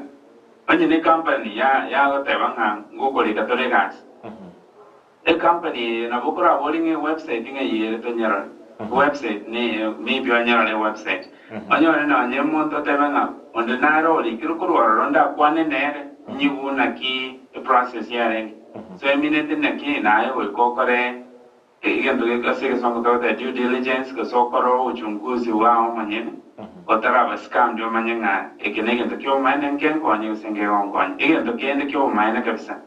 Onye necompany yagoteba ng'a ngokorika tore egasi, ecompany eye nabo okorabori ng'a ewebsite ng'a eyio ere tonyerore. Website ne maybe onyerore ewebsite. Onyore nonye omonto otebe ng'a onde nare orikirwe korwa ororo ndakwane nere, nyigu naki eprocess yarenge. So emineti naki naye goika okore Egento geke ase egesongo togoteba due diligence gose okore obochunguzi bwao omonyene otaraba scammed omanye ng'a eke negento kiobomaene nkenkonye gose nkegonkonye. Egento kende kiobomaene kabisa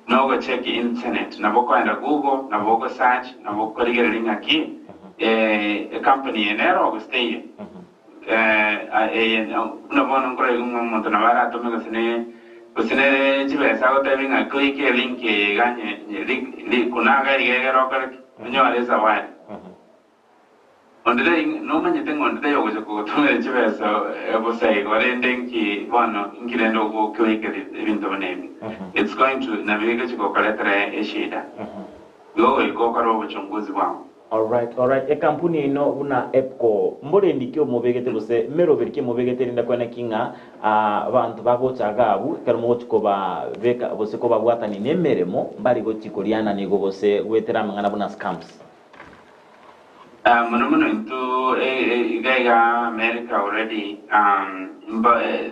nogocheck internet nabo okoenda google nabo ogo search nabo okorigereria ng'aki ecompany eye nero gose teiyo. Eye buna bono nkoraigwe ng'a omonto nabo aratome gose ne gose ne chibesa agotebi ng'a click elink eye iga nye nye li li kuna iga iga egere okore ki? Onyore ezawadi. Onde tari nomanyete ng'a onde tari ogocha kogotomera chibesa bosa igo rende nki bono nki rende ogoclick ebinto buna ebi. It's going to nabio egochi gokoretera eshida. Igo goika okore obochunguzi bwao. Alright, alright, ekampuni yaino buna Epco, mborendi ki omobegete gose meroberi ki emobegete erinde koene ki ng'a abanto bagocha iga abwo ekero mogochi kobabeka gose kobabwatania na emeremo mbari gochi koriana nigo gose goetera amang'ana buna scams? Mono mono intwe iga iga America already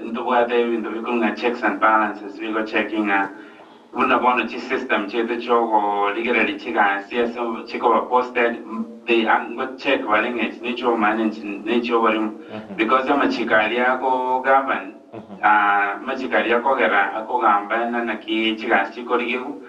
ntobwate ebinto bikorwa ng'a checks and balances bigo checking ng'a Buna bono chisystem chiaito chi'okorigereria chigasi ase chikoba posted, they are ngocheck bare ng'a echi nechi'obomaene echi nechi'oborimo because amachiko aria ako govern amachiko aria akogera akogamba ng'a naki chigasi chikorigigwa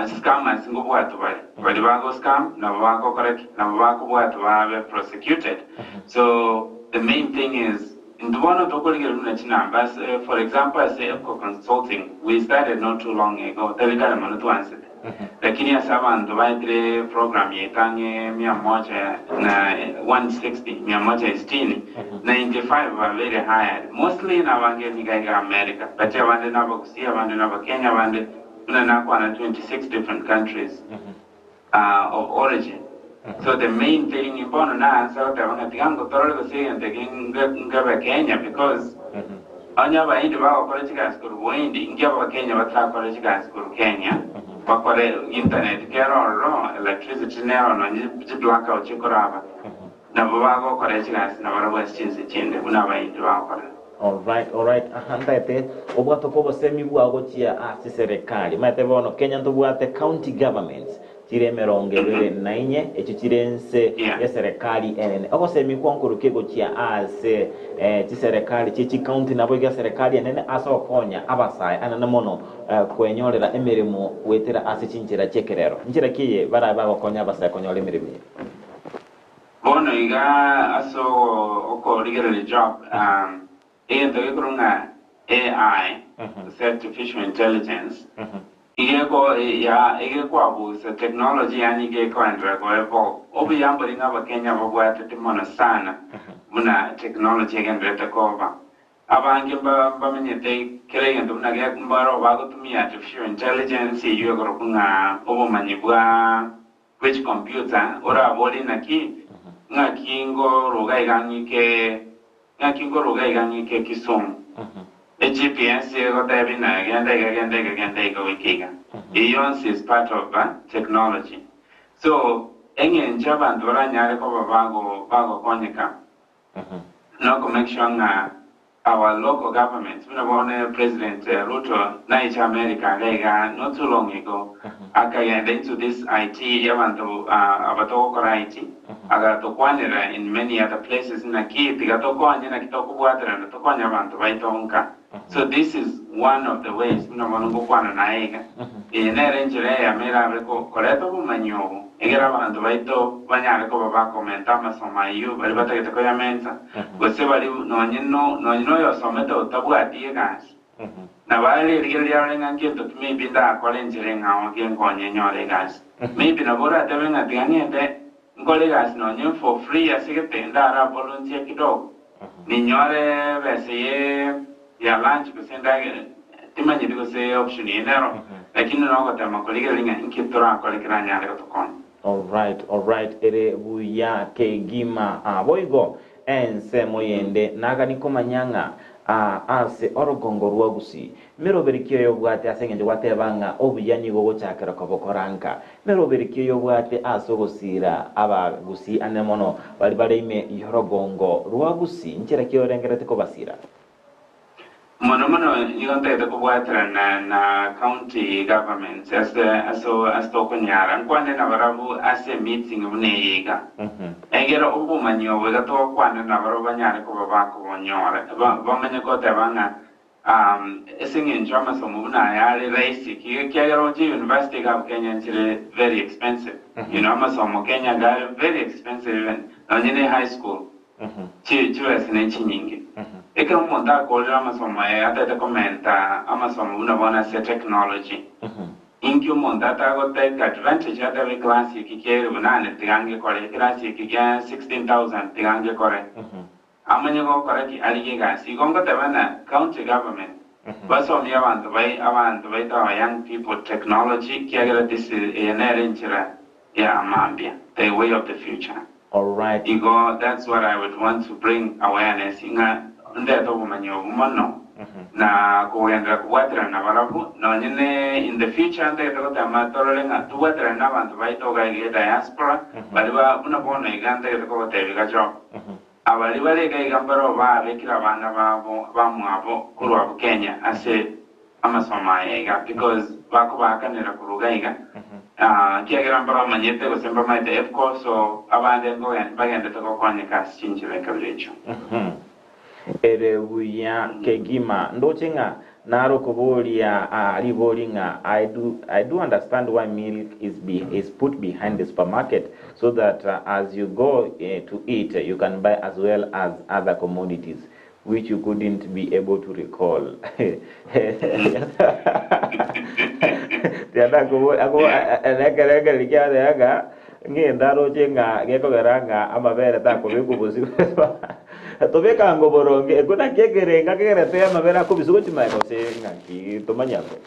scammers ngobwatwa bare, baria bago scam nabo bagokora ki? Nabo bakobwatwa babe prosecuted. So the main thing is Intwe bono tokorigereria buna chinamba ase, for example ase Epco Consulting, we started not too long ago, tari kare mono twansete. Lakini ase abanto baetire program yaito ang'e mia moja na 160, mia moja na sitini, 95 babeire hired, mostly nabange niga iga America, but abande nabagusii, abande nabakenya, abande buna nakwana 26 different countries. of origin. So the main thing bono naansa goteba ng'a tiga ngotorore gose egento eke nkebe Kenya because onye abahindi bagokora chigasi korwa bohindi inki abakenya batarakore chigasi korwa Kenya bakore internet kere ororo electricity nero nonye chi blackout chikoraba nabo bagokora chigasi nabarabwo ase chinse chinde buna abahindi bagokora. Alright, alright, aha ntaete obwatoka obosemi bwao gochia ase serikali. Maete bono Kenya ntobwate county governments chire emerongo ebere na inye echio chire ense Yeah. ye serikali enene. Ogosemi kwao nkoruke gochia ase eh, chiserekari chie chicounty nabo iga serikali enene ase ogokonya abasae anene mono eh, kwenyorera emeremo goetera ase chinchera chi'ekerero. Nchera ki eye barabe bagokonya abasae konyora emeremo eye? Bono iga ase okorigereria job, egento gekorwa ng'a AI, gose artificial intelligence, iga egekwabusa technology yaani iga ekoenderea go evolve. Obuya mbori ng'a abakenya babwatete mono sana buna technology egendererete koba. Abange mbamenyete kera egento buna mbaro bagotumia artificial intelligence eyio ekorokwa ng'a obomanyi bwa bwe chikompiuta, oraborie naki, Ng'aki ngoroga iga ng'ike, ng'aki ngoroga iga ng'ike Kisumu? EGPS egotebia ng'a genda iga genda iga genda iga goika iga. Eyio yonsi is part of technology. So eng'encho abanto baranyare koba bago bagokonyeka noko make sure ng'a our local governments buna bono President Ruto naiche America iga iga not too long ago akagenda into this IT y'abanto aba togokora IT agatokwanera in many other places naki tiga tokonye naki tokobwaterana tokonye abanto baito nka. So this is one of the ways buna bono ngokwana naye iga, eye nere enchera eyemo erabe koreta obomanyi obo, egere abanto baito banyare koba bakomenta amasomo ayio baria batagete koyamenta, gose baria nonye no nonye noyosomete otabwati egasi, nabo are rigereria arore ng'a ngento ki maybe ndakore enchera eng'ao genkonye nyore egasi. Maybe nabo oratebe ng'a tiga ng'ende nkore egasi nonye for free ase gete ndara volunteer kidogo, Ninyore ebesa eye ya lunch gose endagera, timanyeti gose option eye nero, lakini nogotema korigereria ng'a inki torakore keranyare gotokonya. Alright, alright, ere buya kegima. Ah, boigo ensemo yende nagani komanya ng'a ah, ase orogongo rwa Gusii Meroberi ki oyobwate ase engencho gwateba ng'a obuya nigo ogochakera kobokora nka? Meroberi ki oyobwate ase ogosiira abagusii ane mono baria bare ime y'orogongo rwa Gusii? Nchera ki orengerereti kobasiira? Mono mono nigo ntagete kobwaterana na county governments ase ase ase tokonyara. Nkwane nabarabwo ase emeeting buna eye iga. Egere obomanyi obo iga togokwana nabarabwo banyare koba bakobonyora bamanye goteba ng'a Ase eng'encho amasomo buna aya are rahisi, ekiagera oche university iga abwo Kenya nchire very expensive. You know amasomo Kenya iga are very expensive even nonye ne high school chi chibesa ne chinyinge. Ekero omonto akorire amasomo aye atagete komenta amasomo buna bono ase technology, inki omonto atago take advantage atebe eclass eke kia elfu nane tiga ngekore, eclass eke kia 16,000 tiga ngekore. Amanye gokora ki arigie egasi. Igo ngoteba na county government basomie abanto bai abanto baito aba young people technology kiagera this is eye nere enchera ya mambia the way of the future. Alright. Igo that's what I would want to bring awareness ng'a ndete obomanyi obo mono na kogenderera kobwaterana nabarabwo nonye ne in the future ntagete gotema torore ng'a tobwaterane na abanto baito iga iga ediaspora baria ba buna bono iga ntagete kogotebia iga Job. Abaria bare iga iga mbarabwo baabekire abana babo bamwabo korwa abwo Kenya ase amasomo aya iga because bakobaakanera korwa iga iga ekiagera mbabamanyete gose mbamaete EPCO so abande mbagendete gokonyeka ase chinchera ekabira echio. Ere buya kegima. Ndoche ng'a nare okoboria ribori ng'a I do, I do understand why milk is, be, is put behind the supermarket so that as you go to it you can buy as well as other commodities which you couldn't be able to recall. Ng'ende aroche ng'a gekogera ng'a amabere takobekwa bosio Tobeka ango boronge, ekio nakio ekerenga kegerete amabere akobiswa gochia magega gose ng'aki tomanye abwo.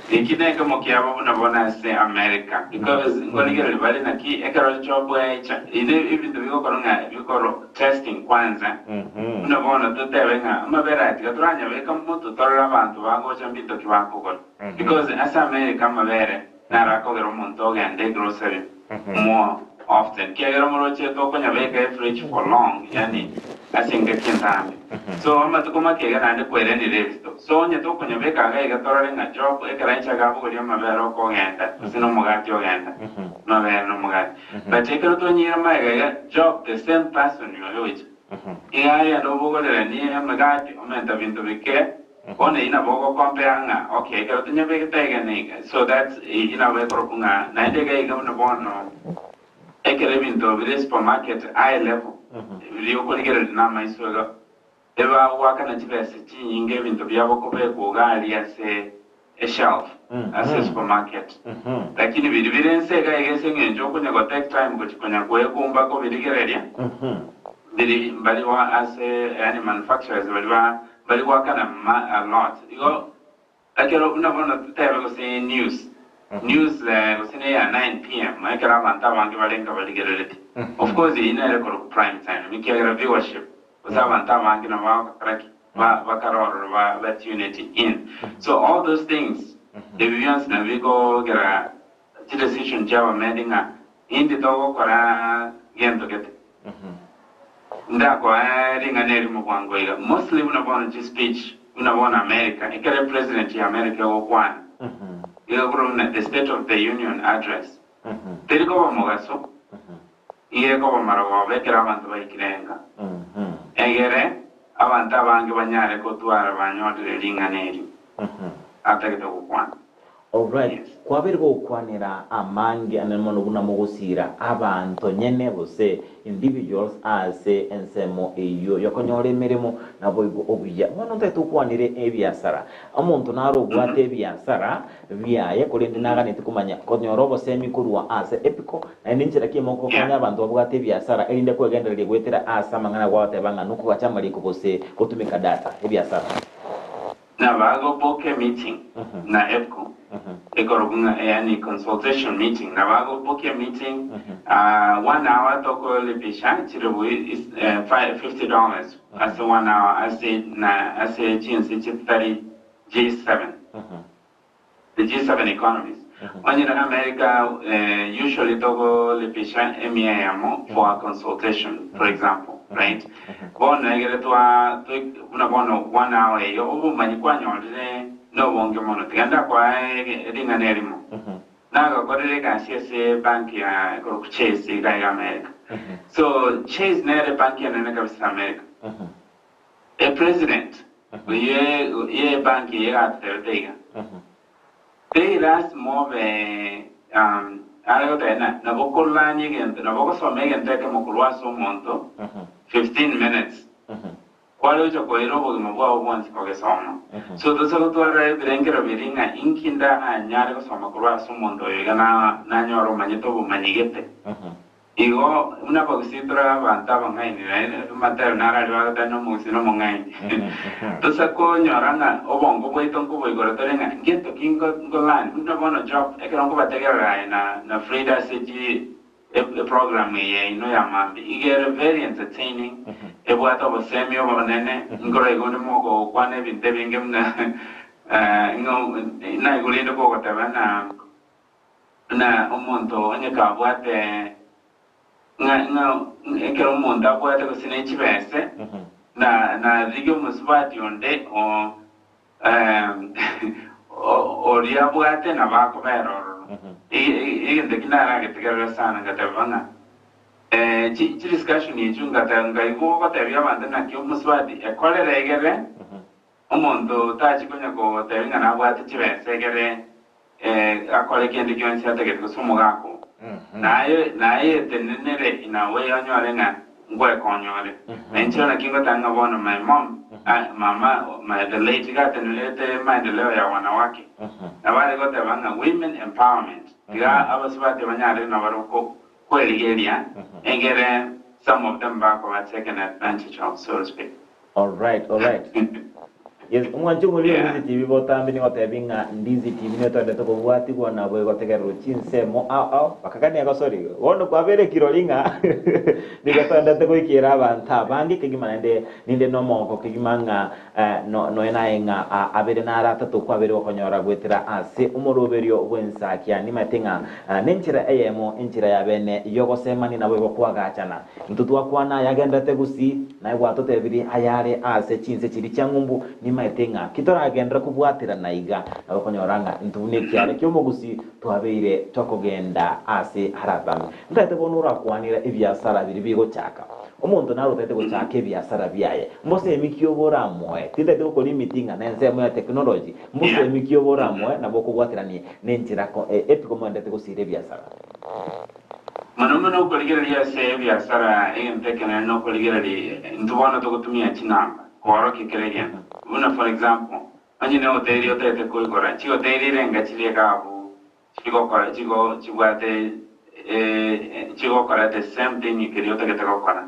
Eki nekemo kiabo buna bono ase America because nkorigereria bare naki ekero job echa inde ebinto bigokorwa ng'a bikorwa testing kwanza buna bono totebe ng'a amabere aya tiga toranyabeka moto torore abanto bagocha mbinto ki bakogora because ase America amabere naro akogera omonto ogende egrocery more often kiagera omoroche tokonyabeka efridge for long yaani ase engaki entambe so amatuko make iga naende kwerenire ebisito so onye tokonyabeka iga iga torore ng'a job ekero aicha iga abogorie amabere okogenda gose na omogati ogenda amabere na omogati but ekero twanyeire magega iga job the same person oyo ocha iga agende obogoreranie emegati omenta binto bike Bono eyio nabo ogokompea ng'a okay ekero tonyabegete iga na iga so that eyio nabo ekorokwa ng'a naende iga iga buna bono ekero ebinto bire supermarket high level biria okorigereria na amaiso iga ebagoakana chibesa chinyinge ebinto biabo kobekwa iga aria ase eshelf ase supermarket lakini biria bire inse iga iga ase eng'encho okonya go take time gochia konya koekumba kobirigereria biri mbari ase yaani manufacturers baria ba Mbari goakana ma a lot. Igo ekero buna bono totebe gose news, news gose ne ya 9 pm ekero abanto abange bare nka barigereretie. Of course eyio nere korokwa prime time ekiagera viewership gose abanto abange nabo bagokora ki? Ba bakare ororo ba ba tuned in. So all those things ebi bionsi nabio bikogera chi decision chia abamedi ng'a indi togokora gento gete. Ndakoe ring'ana erimo bwango iga, mostly buna bono chi speech buna bono America, ekero epresident ya America egokwana, iga korwa buna the state of the union address, teri koba mogaso, iga ekoba marogoba ekero abanto baikire enka. Egere abanto abange banyare kotwara banyorire ring'ana erio atagete gokwana. Alright, Yes. kwabeire gokwanera amange ane mono buna mogosiira abanto nyene gose individuals ase ensemo eyio yokonyora emeremo naboigo obuya. Bono ntagete okwanere ebiasara. Omonto nare obwate ebiasara biaye korende naganeti komanya konyora obosemi korwa ase Epiko naende inchera ki emogokonya Yeah. abanto babwate ebiasara erinde kwegendereria goetera ase amang'ana gwagoteba ng'a nokogacha amariko gose gotumeka data ebiasara. Na bagoboka emeeting na Epco ekorokwa ng'a yaani consultation meeting na bagobokia meeting ah, one hour tokolipisha chiribu is, eh, $50 ase one hour ase na ase chinse chitari G7 the G7 economies onye na America eh, usually tokolipisha emia eyemo for a consultation for example right bono egere twa buna bono one hour eyo obomanyi kwanyorire nobonge mono tiga ndakoa ring'ana erimo nagakorire egasi ase bank ya ekorokwa Chase iga iga America so Chase nere bank enene kabisa America E president oye ye bank eye gatotebete iga teri lasima obe um, are goteba na nabo okorurania egento nabo ogosoma egento ekemo korwa ase omonto 15 minutes kware gocha koira obogima bwao bwonsi kogesoma. So tose gotwara ebirengero biria ng'a inki ndanyare gosoma korwa ase omonto oyo iga na nanyore omanyete obomanyi gete. Igo buna abagusii tore abanto abang'aini, naende Mathayo naro aria bagoteba nomogusii nomong'aini. Tosa konyora ng'a obongo bwaito nkoboigora tore ng'a ngento ki nko learn. Buna bono Job ekero nkobategerera aye na na Frida ase chi eprogram eye yaino ya mambia, iga ere very entertaining, ebwate obosemi obonene, nkorora igo onde mogokwana ebinto ebinge buna ng'a naigure rende kogoteba ng'a. Buna omonto onye kabwate ng'a ng'a ekero omonto abwate gose ne chibese, na narigia omosubati onde o oria abwate nabo akobera ororo. Egento ekio naragetegerera sana ngateba ng'a chi chidiscussion echio ngata nkaigwa ogotebia abanto naki omosubati ekorere egere Omonto tachi konya gotebia ng'a nabwate chibesa egere akore kende gionsi atagete gose omogaka oo. Naye naye etenenere in a way onyore ng'a ngwekonya ore. Na inche naki ngoteba ng'a bono my mom, mama my the late iga atenenerete maendeleo ya wanawake. Nabo are goteba ng'a women empowerment, tiga abasubati banyare nabarobwo kwerigeria egere some of them bakoba taken advantage of so to speak. Alright, alright. Yes, omwanchi omoriri Yeah. Ndizi TV botambe nigo otebi ng'a Ndizi TV nigo togendete kobwatigwa nabo egotegererwa chinsemo ao ao bakakania gosori bono kwabere kirori ng'a nigo toendete goikera abanto abange kegima naende ninde nomogoko kegima ng'a eh, no, noe naye ng'a ah, abere naro atato kwabere gokonyora goetera ase omoroberio bw'ensakia nimanyete ng'a ah, nenchera eyemo enchera ya bene yogosemania nabo igo kwagachana Intwe twakwana ayagenderete gusii, naye gwatotebirie ayare aase chinse chiria chia ng'umbu, nimaete ng'a ki toragenderere kobwaterana iga, nabo okonyora ng'a intwe buna ekiare ki'omogusii twabeire tokogenda aase aratambe. Ntaete bono orakwanera ebiasara biria bigochaka. Omonto naro otaete gochaka ebiasara biaye, mbosemi ki obe oramoe? Tintaete gokora emiti ng'a nensemo ya technology, mbosemi ki obe oramoe nabo okobwateranie nenchera epi komoendete gosiira ebiasara? Mono mono okorigereria ase ebiasara egento ekenene nokorigereria intwe bono togotumia chinamba koorokia kera egento. Buna for example, onye ne hoteli otagete koigora, chihoteli erenga chiria iga abwo chigokora chigo chibwate chigokora the same thing keria otagete gokora.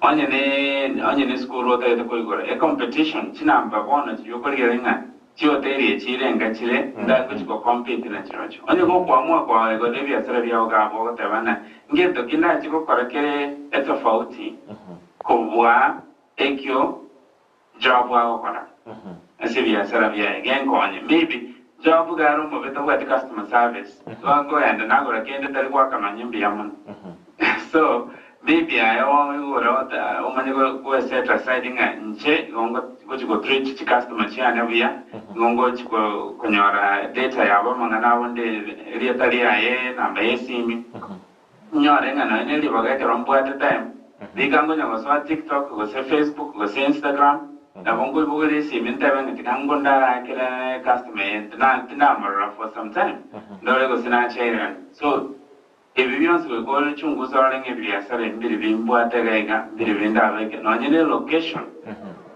Onye ne onye ne esukuru otagete koigora, ecompetition chinamba bono chiria okorigereria ng'a Chihoteli echi irenga chire ndagochi go compete na chirochio. Onye gokoamua kwao igo nebiasara biao iga abwo ogoteba ng'a ngento ki ndache gokora kere etofauti kobua ekio. Job agokora ase ebiasara biaye genkonye maybe Job iga are omobe tabwati customer service igo nkogenda nagora kende tari goaka nonye mbuya mono so maybe aye oigure omanye go set aside ng'a inche igo ngochi go treat chi customer chiane buya igo ngochi konyora data yabo amang'ana abo nde erieta riaye enamba ya esimi. Inyore ng'a nonya ne ribaga ekero mbwate time, rika nkonya gosoa TikTok gose Facebook gose Instagram, nabo nkoibogoria esimi ntebe ng'a tiga nko ndarakere customer eye tindamorora for some time, ndore gose nachairerani. So ebi bionsi goika orichungusa orore ng'a ebiasara ebi mbiri bimbwate iga iga, mbiri bindabeke, nonye ne location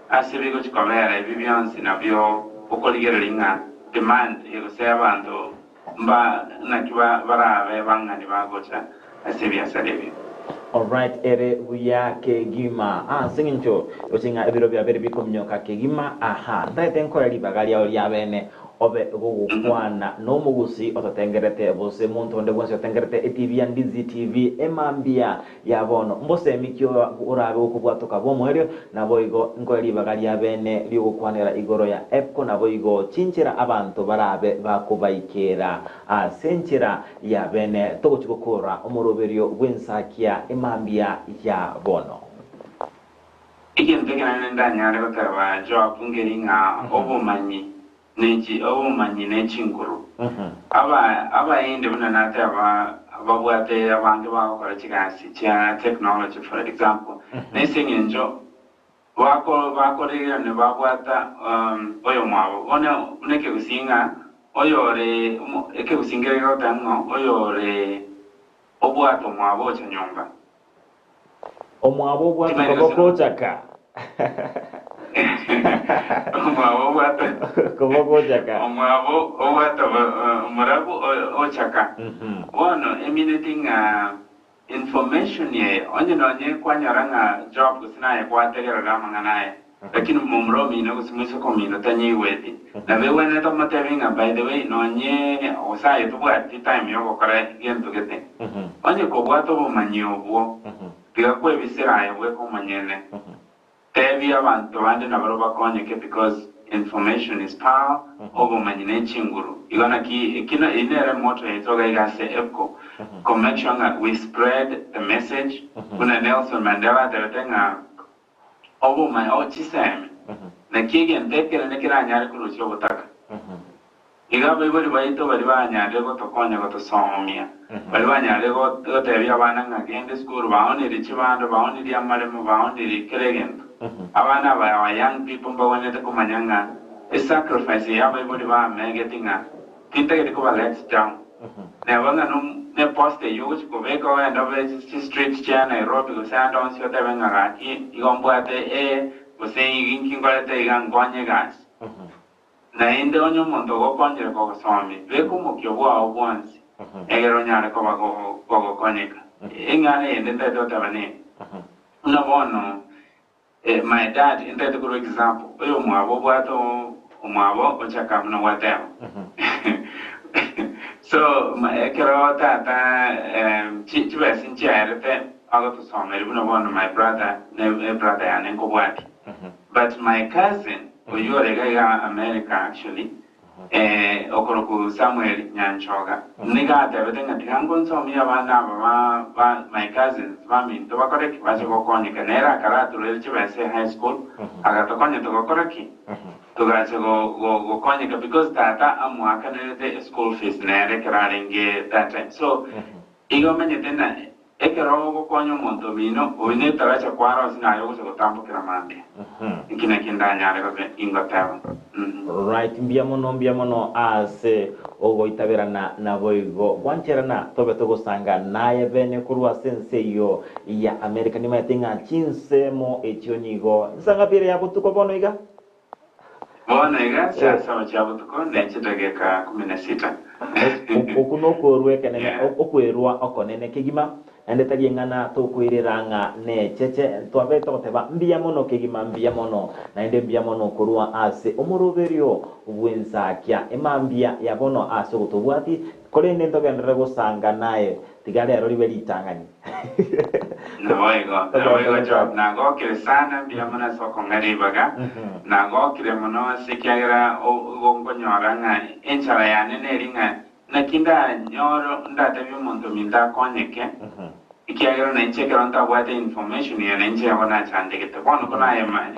ase bigochi kobera ebi bionsi nabio okorigereria ng'a demand gose abanto Mba naki barabe bang'ani bagocha ase ebiasara ebio. Alright ere buya kegima. Ase eng'encho roche ng'a ebiro biabere bikominyoka kegima aha ntaete nkore ribaga riao riabene obe gogokwana nomogusi ototengerete gose monto onde bwensi otengerete etv ya Ndizi TV emambia ya bono mbosemi ki orabe gokobwatoka bw'omoerio naboigo nkoe ribaga ria bene ri'ogokwanera igoro ya Epco naboigo chinchera abanto barabe bakobaikera ase enchera ya bene togochi gokora omoroberio bw'ensakia emambia ya bono. Egento ekenene ndanyare goteba Joabu nkeri ng'a obomanyi Ne obomanyi ne chinguru. Aba abaindi buna nateba babwate abange bagokora chigasi chia technology for example, nese eng'encho bako bakoregerania babwata oyomwabo. Bono buna ekegusii ng'a oyore ekegusii nkere gegoteba ng'a oyore obwate omwabo ocha nyomba. Omwabo obwate Timanyeti gose koboko ochaka. Omwabo obwate Koboko ochaka. Omwabo obwate omorabu ochaka. Bono emineti ng'a information eye onye nonye kwanyora ng'a Job gose naye gwategerera amang'ana aya Lakini momura omino gose moiseke omino tanyeigweti, nabo egwenerete omotebie ng'a by the way nonye gose aye tobwati time yogokora gento gete. Onye kobwate obomanyi obwo, tiga kwebisera aye bweka omonyene. Tebia abanto bande nabarobwo bakonyeke because information is power, obomanyi ne chinguru. Igo naki eki eyio nere motto yaito iga iga ase EPCO, ko make sure ng'a we spread the message buna Nelson Mandela atebete ng'a Obomanyi o chisemi, naki egento ekenene keranyare korusia obotaka. Iga abaibori baito baria banyarire gotokonya gotosomia, baria banyarire gotebia abana ng'a genda esukuru, baonirie chibando, baonirie amaremo, baonirie kera egento. Abana aba our young people mbagwenerete komanya ng'a esacrifice eye abaibori bamegeti ng'a tintageti koba let down. Neba ng'a ne post eyio ogochia kobeka ogende obe chi street chia Nairobi gose ande onsi otebe ng'a gaki igo mbwate ee gose inki nkorete iga nkonye egasi. Naende onye omonto ogokonyire kogosomia, beka omokia bwao bwonsi egere onyare koba gogokonyeka. Eng'ana eyende ntagete goteba neye, buna bono My dad ntagete korwa example oyo omwabo obwate omwabo ochaka buna gwateba so ekero tata chibesa nchiaerete agotosomeria buna bono my brother ne brother yane nkobwatia but my cousin oyio ore iga iga America actually Okorokwa Samuel Nyanchoga nigo atebete ng'a tiga ngonsomie abana aba ba ba my cousins baminto bakore ki? Bache gokonyeka. Nere akaraturere chibesa e high school agatokonya togokora ki? Togacha go go gokonyeka because tata amoakanerete e school fees nere ekero arenge that time. So igo omanyete ng'a Ekero ogokonya omonto omino, oyio netaracha kwarosia naye ogocha gotambokera mambia. Inki nakio ndanyare gobe ingoteba? Right, mbuya mono mbuya mono ase ogoitaberana naboigo gwancherana tobe togosanga naye bene korwa ase ense eyio ya America. Nimanyete ng'a chinsemo echio nigo nsang'api ere ya botuko bono iga. Bono iga saa saba chia botuko ne chidageka kumi na sita. Okwo nokwerwa ekenene, Yeah. okwerwa okonene kegima, naende tari eng'ana tokoirera ng'a necheche. Twabete togoteba mbuya mono kegima, mbuya mono, naende mbuya mono korwa ase omoroberio bw'ensakia emambia ya bono ase ogotobwati, korende ntogenderere gosanga naye, tiga rero ribe ritang'ani. Naboigo, naboigo Job, nagokire sana, mbuya mono ase okong'a ribaga. Nagokire mono ase ekiagera igo nkonyora ng'a enchara yane neri ng'a naki ndanyore ndatebie omonto ominto akonyeke, ekiagera nainche ekero ntabwate information eye nainche igo nachandegete. Bono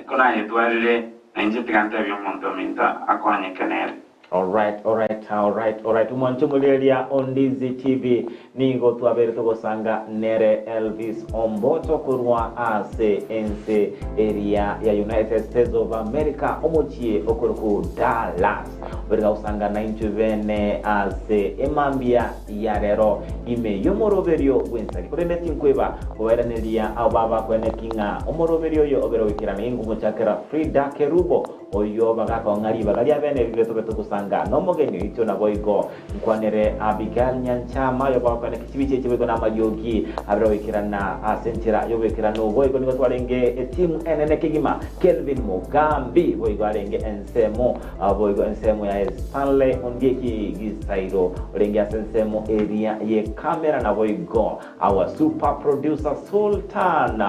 konayetwarire nainche tiga ntebie omonto ominto akonyeke nere. Alright alright alright alright omwancho omorigereria o Ndizi TV nigo twabeire togosanga nere Elvis Omboto korwa ase ense eria ya United States of America omochie okoroku Dallas obere gagosanga naintwe bene ase emambia ya rero ime y'omoroberio bw'ensaki korende tinkweba kobairaneria abo babakweneki ng'a omoroberio oyo obere goikerana ingomochakera Frida Kerubo Oyio bagakong'a ribaga ria bene ebibe tobe togosanga nomogeni oito naboigo nkwanere Abigail Nyanchama oyo bagokwana ekichibi chiaito boigo namariogi abere goikerana ase enchera y'oboikeranu boigo nigo twarenge etimu enene kegima Kelvin Mugambi boigo arenge ensemo boigo ensemo yaye Stanley Ondieki Gisairo orenge ase ensemo eria ye camera naboigo our super producer Sultan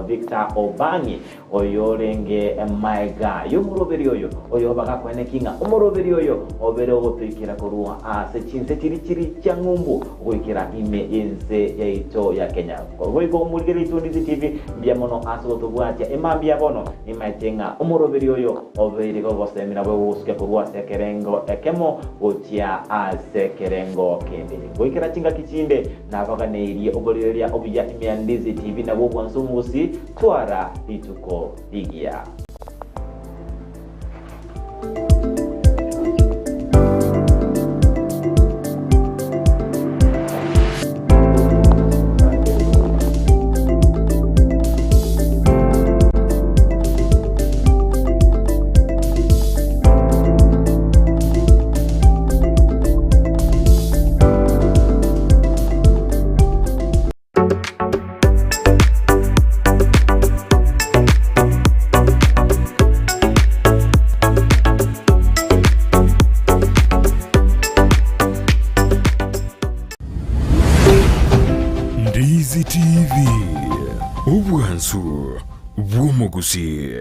Victor Obangi Oyorenge maega y'omoroberi oyo, oyobagakweneki ng'a omoroberi oyo obere ogotoikera korwa ase chinse chiria chiri chia ng'umbu goikera ime y'ense yaito ya Kenya. Boigo omorigereria oito Ndizi TV, mbuya mono ase gotobwatia emambia bono nimaete ng'a omoroberi oyo obeire gogosemia nabo ogogosukia korwa ase ekerengo ekemo gochia ase ekerengo kende. Goikera chingaki chinde nabaganeirie oborigereria obuya ime ya Ndizi TV nabwo obwansu omogusi Twara rituko rigiya. Ndizi TV, obwansu bw'omogusii.